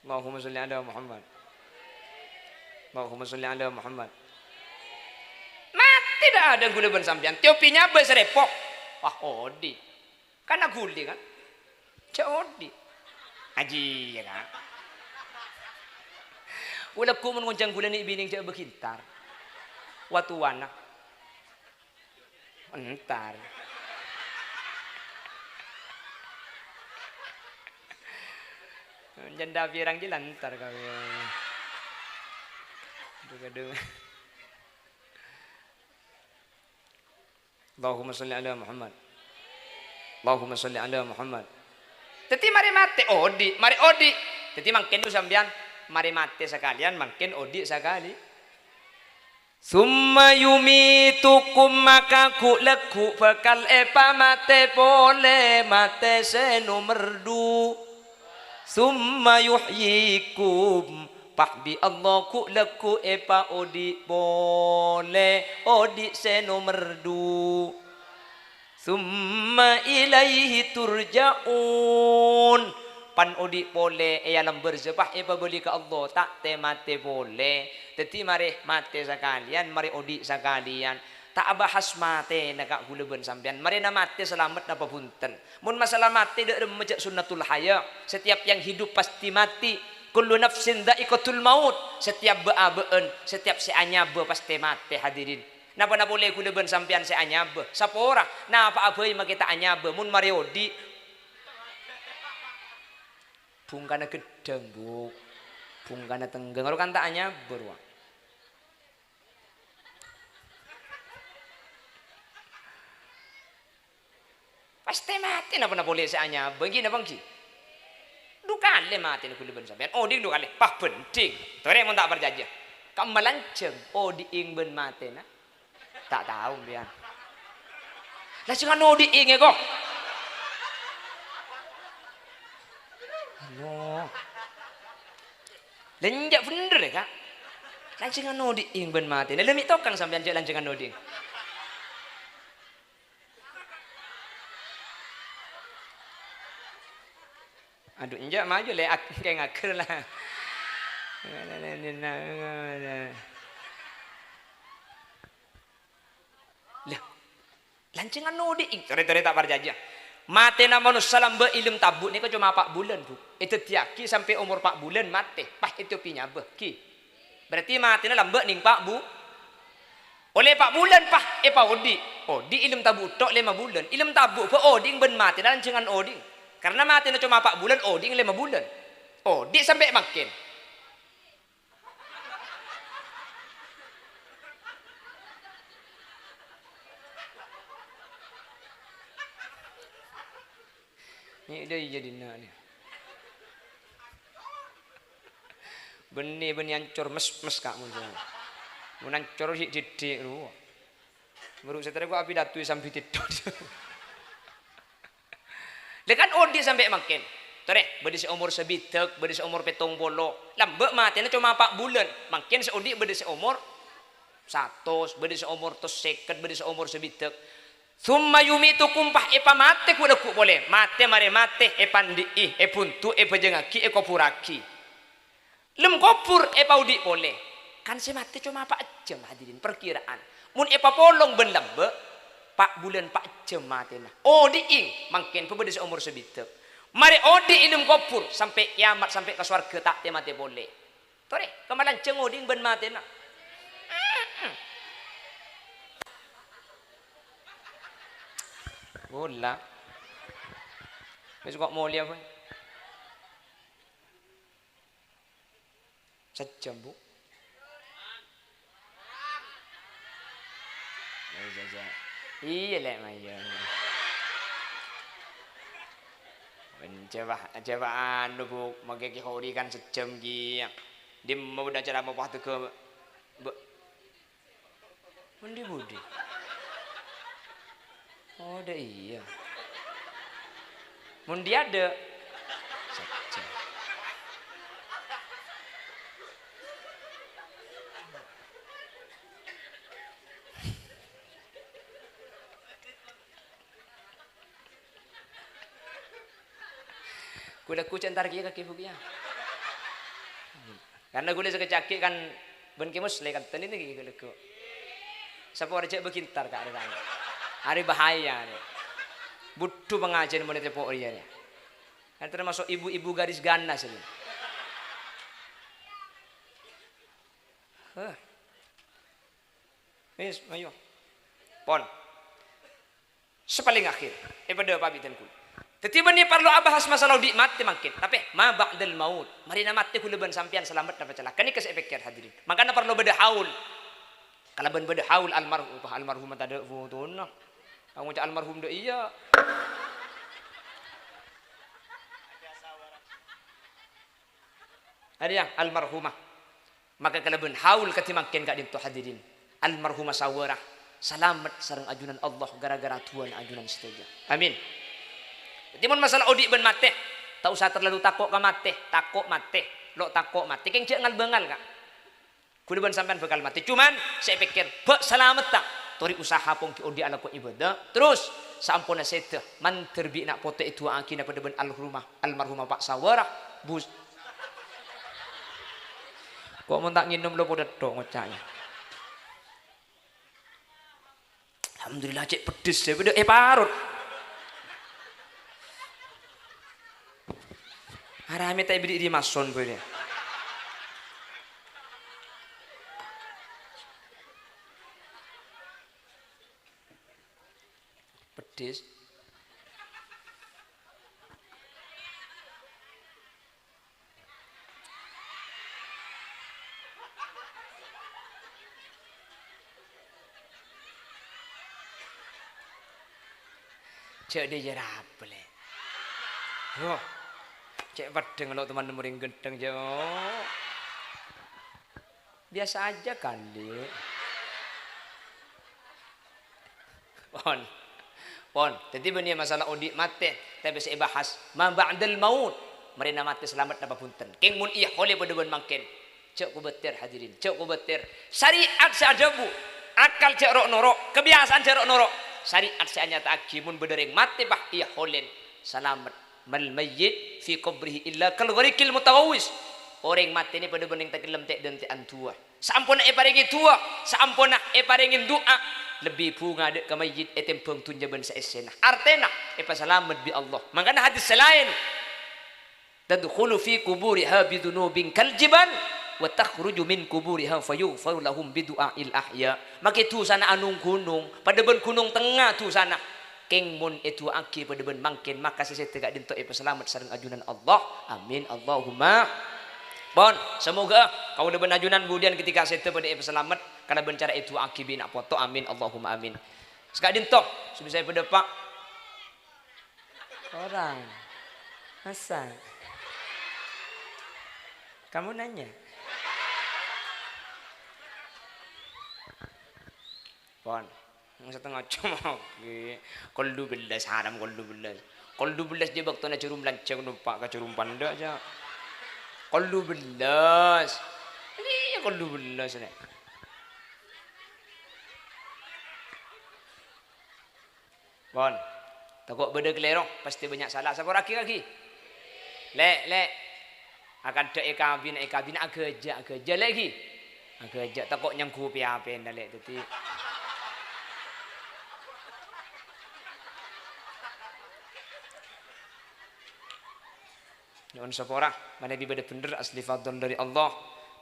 Allahumma sholli ala Muhammad. Allahumma sholli ala Muhammad. Matè dâ'-adâ'ân ghulâ bân sampèyan. Tiopè nyabâ sè repo. Wah, odi'. Kan aghuli, kan? Jâ' odi'. Ajiyâ, kan? Walagghu mon ngonjhâng ghulâ nè' binèng jâ' bâghintar. Watowana. Entar. Jhândhâ pirang jhi' la entar kabeh. Aduh, aduh. Allahumma sholli ala Muhammad. Allahumma sholli ala Muhammad. Dhâddhi marè matè, odi', marè odi'. Dhâddhi mangkèn dhu sampèyan, marè matè sakalèyan, mangkèn odi' sakalè. Tsumma yumitukum, maka ghu'-, lagghu' bhâkal èpamatè polè, matè sè nomer dhu. Tsumma yuhyikum, pas bi' Allah ghu'-, lagghu' èpaodi' polè, odi' sè nomer dhu. Tsumma ilaihi turja'un. Pan odi' polè è alam barzah, pas èpabâli ka Allah, ta' tè-matè polè. Dhâddhi marè matè sakalèyan, marè odi' sakalèyan. Ta' abahas matèna, Ka', ghulâ bân sampèyan. Marèna matè salamet napa bhunten? Mon masalah matè, dâ' remma jhâ' sunnatul haya. Setiap yang hidup pasti mati. Kullu nafsin dza'iqatul maut. Setiap bâ'-abâ'ân, setiap sè anyabâ pastè matè, hadirin. Napa-napa polè ghulâ bân sampèyan sè anyabâ? Sapora, napa'a bhâi makè ta' anyabâ, mon marè odi'. Bhungkana ghâddhâng, Bu'. Bhungkana tèngghâng, ro kan ta' anyabâ, rowa. Pastè matè napa-napa polè sè anyabâ, ènggi napa ènggi? Dhu kalè matèna ghulâ bân sampèyan. Odi' dhu kalè, pas bhânding. Torè mon ta' parcajâ. Kamma lanjhâng odi'èng bân matèna? Ta' tao sampèyan. Lanjhângan odi'èng è ko. Allah. Lha enjâ' bhender è, Ka'. Lanjhângan odi'èng bân matèna. Lha mè' tokang sampèyan jhâ' lanjhângan odi'èng. Adhu, enjâ' maju lè, ak-, kèng aghâr la. Lah, lanjhângan odi'èng, torè-torè ta' parcajâ. Matèna manossa lambâ' è dâlem tabu' nèka coma pa' bulân, Bu. Èdhâddhiyâghi sampè' omor pa' bulân matè, pas ètopè nyabâ, ghi. Berarti matèna lambâ' nèng pa' bu-, ollè pa' bulân, pas èpaodi'. Odi' è dâlem tabu' tok lèma bulân. È dâlem tabu' bhâ' odi'èng bân matèna lanjhângan odi'èng. Karena matèna coma pa' bulân, odi'èng lèma bulân. Odi' sampè' mangkèn. Nè' dâ' iyâ dinna' nè. Bânnè, bânnè ancor mes-mes, Ka', mon. Mon ancor ghi' diddhi' rowa. Mèru satèya ko' apidato è sambi tèdhung. Lha kan odi' sampè' mangkèn. Torè, bâdâ sè omor sabidhâk, bâdâ sè omor pèttong polo. Lambâ' matèna coma pa' bulân. Mangkèn sè odi' bâdâ sè omor satos, bâdâ sè omor tos sèket, bâdâ sè omor sabidhâk. Tsumma yumitukum, pas èpamatè ghu'-, lagghu' polè. Matè marè matè, èpandi'i, èbhuntu, èbhâjângaghi, èkobhurraghi. Lem kobhur èpaodi' polè. Kan sè matè coma pa' jhâm, hadirin, parkiraan. Mon èpapolong bân lambâ', pa' bulân pa' jhâm matèna. Odi'èng, mangkèn bhâ-, bâdâ sè omor sabidhâk. Marè odi' è lem kobhur, sampè' kèyamat, sampè' ka sowarghâ, ta' tè-matè polè. Torè, kamma lanjhâng odi'èng bân matèna. Pola. Wis ko' molèya, Boy. Sajjhâm, Bu. Iyâ, Lè', mayu. Jhâ' bâ', jhâ' bâ' anu, Bu, mangkè Kè Hori kan sajjhâm kèya. Dimma bâdâ acara mopaddhâgghâ, Bu? Mon dhi-budhi? Oh, dâ' iyâ. Mon dhi-adâ'? Sajjhâm. Ghu-, lagghu' cè' entar kèya kakè Bu kèya. Karena ghu-, la sakejjhâ' kan bân Kè Muslè kan tènèng nèka ghu-, lagghu'. Sapa orèng jhâ' bâgi entar ka arè-arè. Arè bahaya, arè. Budhu pangajiyân mon ètepo' rèya, arè. Kan termasuk ibu-ibu garis ganas ini. Heh. Wis, ayo. Pon. Sè palèng akhèr, èpadâpa' bi' dhân kaulâ. Dhâddhi bânnè parlo abahas masalah odi' matè mangkèn, tapè ma ba'dal maut, marèna matè kaulâ bân sampèyan salamet napa calaka, nèka sè èpèkkèr, hadirin. Mangkana parlo bâdâ haul. Kalabân bâdâ haul almarhum, almarhum tadâ' fotona. Kamu ca' almarhum dâ' iyâ. Arèya almarhumah. Maka kalabân haul kadhi mangkèn ka'dinto, hadirin. Almarhumah sawara salamet sareng ajunan Allah gara-gara du'ana ajunan sadhâjâ. Amin. Dhâddhi mon masalah odi' bân matè, ta' osa terlalu tako' ka matè, tako' matè, lo' tako' matè, kèng jhâ' ngal-bângal, Ka'. Kaulâ bân sampèyan bhâkal matè. Cuman, sè èpèkkèr, bâ' salametta. Torè usaha ponggi odi' alako ibadah. Terros, saamponna sèdhâ, mandhâr bi' na' poto èdu'aaghi na padâ bân almarhumah, almarhumah Pa' Sawara. Bus-, ko' mon ta' ngènom lo' padâ tho' ngoca'na. Alhamdulillah, cè' peddhes sè bâdâ è parot. Arame ta' èbidi' rimason bâriyâ. Peddhes. Jhâ' dhi jârâ apa, Lè'? Yo, cè' peddheng lo' teman orèng gendheng, jhâ'. Biasa aja kali. Pon. Pon. Dhâddhi bânnè masalah odi' matè, tapè sè èbahas ma ba'dal maut. Marèna matè salamet napa bhunten? Kèng mon èyahole padâ bân mangkèn. Jhâ' kobâtèr, hadirin. Jhâ' kobâtèr. Syariat sè adhâbu, akal jhâ' ro'-noro', kabiyasaan jhâ' ro'-noro'. Syariat sè anyata'aghi mon bâdâ rèng matè, pas èyaholè salamet. "Mal mayyit fi qabrihi illa kal ghariqil mutaghawwis." Orèng matè nè padâ bân rèng takellem tè'-dântè'an du'a. Saamponna èparèngè du'a, saamponna èparèngè du'a, lebbi bhunga dâ' ka mayyit ètèmbhâng dhunnya bân saèssèna. Artèna, èpasalamet bi' Allah. Mangkana hadis sè laèn, "Tadkhulu fi quburiha bidzunubin kal jibal, wa takhruju min quburiha fayughfaru lahum bidu'a'il ahya." Makè dhusana anong-ghunong, padâ bân ghunong tengnga dhusana. Kèng mon èdu'aaghi padâ bân mangkèn, maka sè sèdhâ ka'dinto èpasalamet sareng ajunan Allah. Amin, Allahumma. Pon, samoga kaulâ bân ajunan budiyân ketika sèdhâ padâ èpasalamet kalabân cara èdu'aaghi bi' na' poto. Amin, Allahumma amin. Saka'dinto, sè bisa èpadâpa'. Orang. Masa? Kamu nanya? Pon. Satengnga jam aghi. Kol dubellâs, haram kol dubellâs. Kol dubellâs jâ' bâktona jhârum lanjhâng nompa' ka jhârum pandâ' jâ'. Kol dubellâs. Iyâ, kol dubellâs, Lè'. Pon. Tako' bâdâ kalèro, pastè bânnya' sala. Sapora'aghi, aghi. Lè', Lè'. Akadhâ' èkabina, èkabina, aghâjâ', aghâjâ', Lè', ghi. Aghâjâ', tako' nyanggupi apèna, Lè', dhâddhi. Nyo'on sapora, manabi bâdâ bhendher, asli fadl dâri Allah.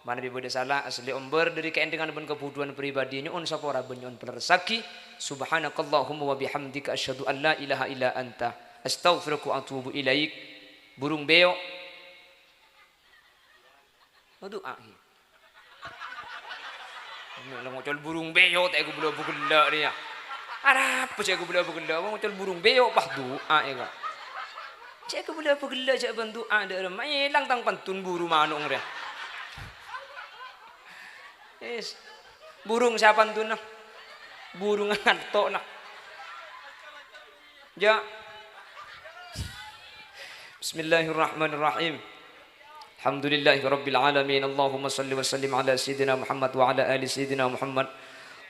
Manabi bâdâ sala, asli ombâr dâri kaèndhengan bân kabudhuwân pribadi. Nyo'on sapora bân nyo'on palerressaghi. Subhanakallahumma wa bihamdika, asyhadu an la ilaha illa anta, astaghfiruka wa atubu ilaik. Burung beo. Madu'a, ghi. Ngoca' burung beo, ta' èghubâlâ abu ghellâ' rèya. Arapa sè èghubâlâ abu ghellâ'? Ngoca' burung beo, pas du'a, ya, Ka'. Sè èghubâlâ abu ghellâ' jhâ' bân du'a, dâ' remma èlang tang pantun buru mano' rèya. Is. Burung sè apantunna? Burung nganto'na. Ya. Bismillahirrahmanirrahim. Alhamdulillahirabbil alamin. Allahumma shalli wa sallim ala sayyidina Muhammad wa ala ali sayyidina Muhammad.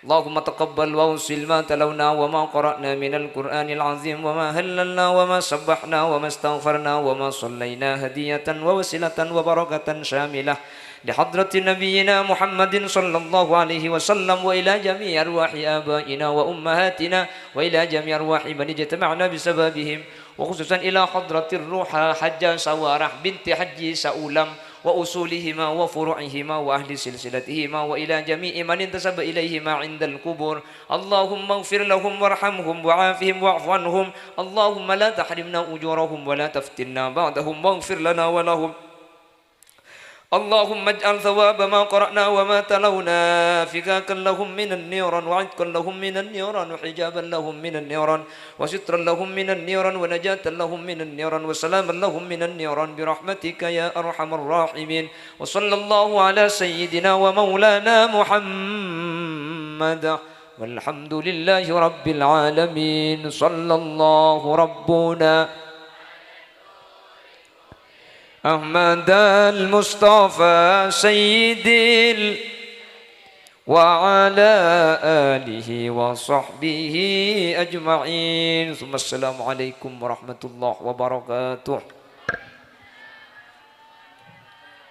Allahumma taqabbal wa ausil ma talawna wa ma qara'na minal Qur'anil azim wa ma hallalna wa ma sabbahna wa ma astaghfarna wa ma shallaina hadiyatan wa wasilatan wa barakatan syamilah li hadrati nabiyyina Muhammadin sallallahu alaihi wasallam wa ila jami'i arwahi abaina wa ummahatina wa ila jami'i arwahi man ijtama'na bisababihim. Wa khususan ila hadratir ruha Hajjah Sawarah binti Haji Saulam وأصولهما وفروعهما وأهل سلسلتهما وإلى جميع من انتسب إليهما عند القبور. اللهم اغفر لهم وارحمهم وعافهم واعف عنهم. اللهم لا تحرمنا أجورهم ولا تفتنا بعدهم واغفر لنا ولهم. اللهم اجعل ثواب ما قرأنا وما تلونا فكاكا لهم من النيران وعتقا لهم من النيران وحجابا لهم من النيران وسترا لهم من النيران ونجاة لهم من النيران وسلاما لهم من النيران برحمتك يا أرحم الراحمين. وصلى الله على سيدنا ومولانا محمد والحمد لله رب العالمين. صلى الله ربنا أحمد المصطفى سيد ال-، وعلى آله وصحبه أجمعين. ثم السلام عليكم ورحمة الله وبركاته.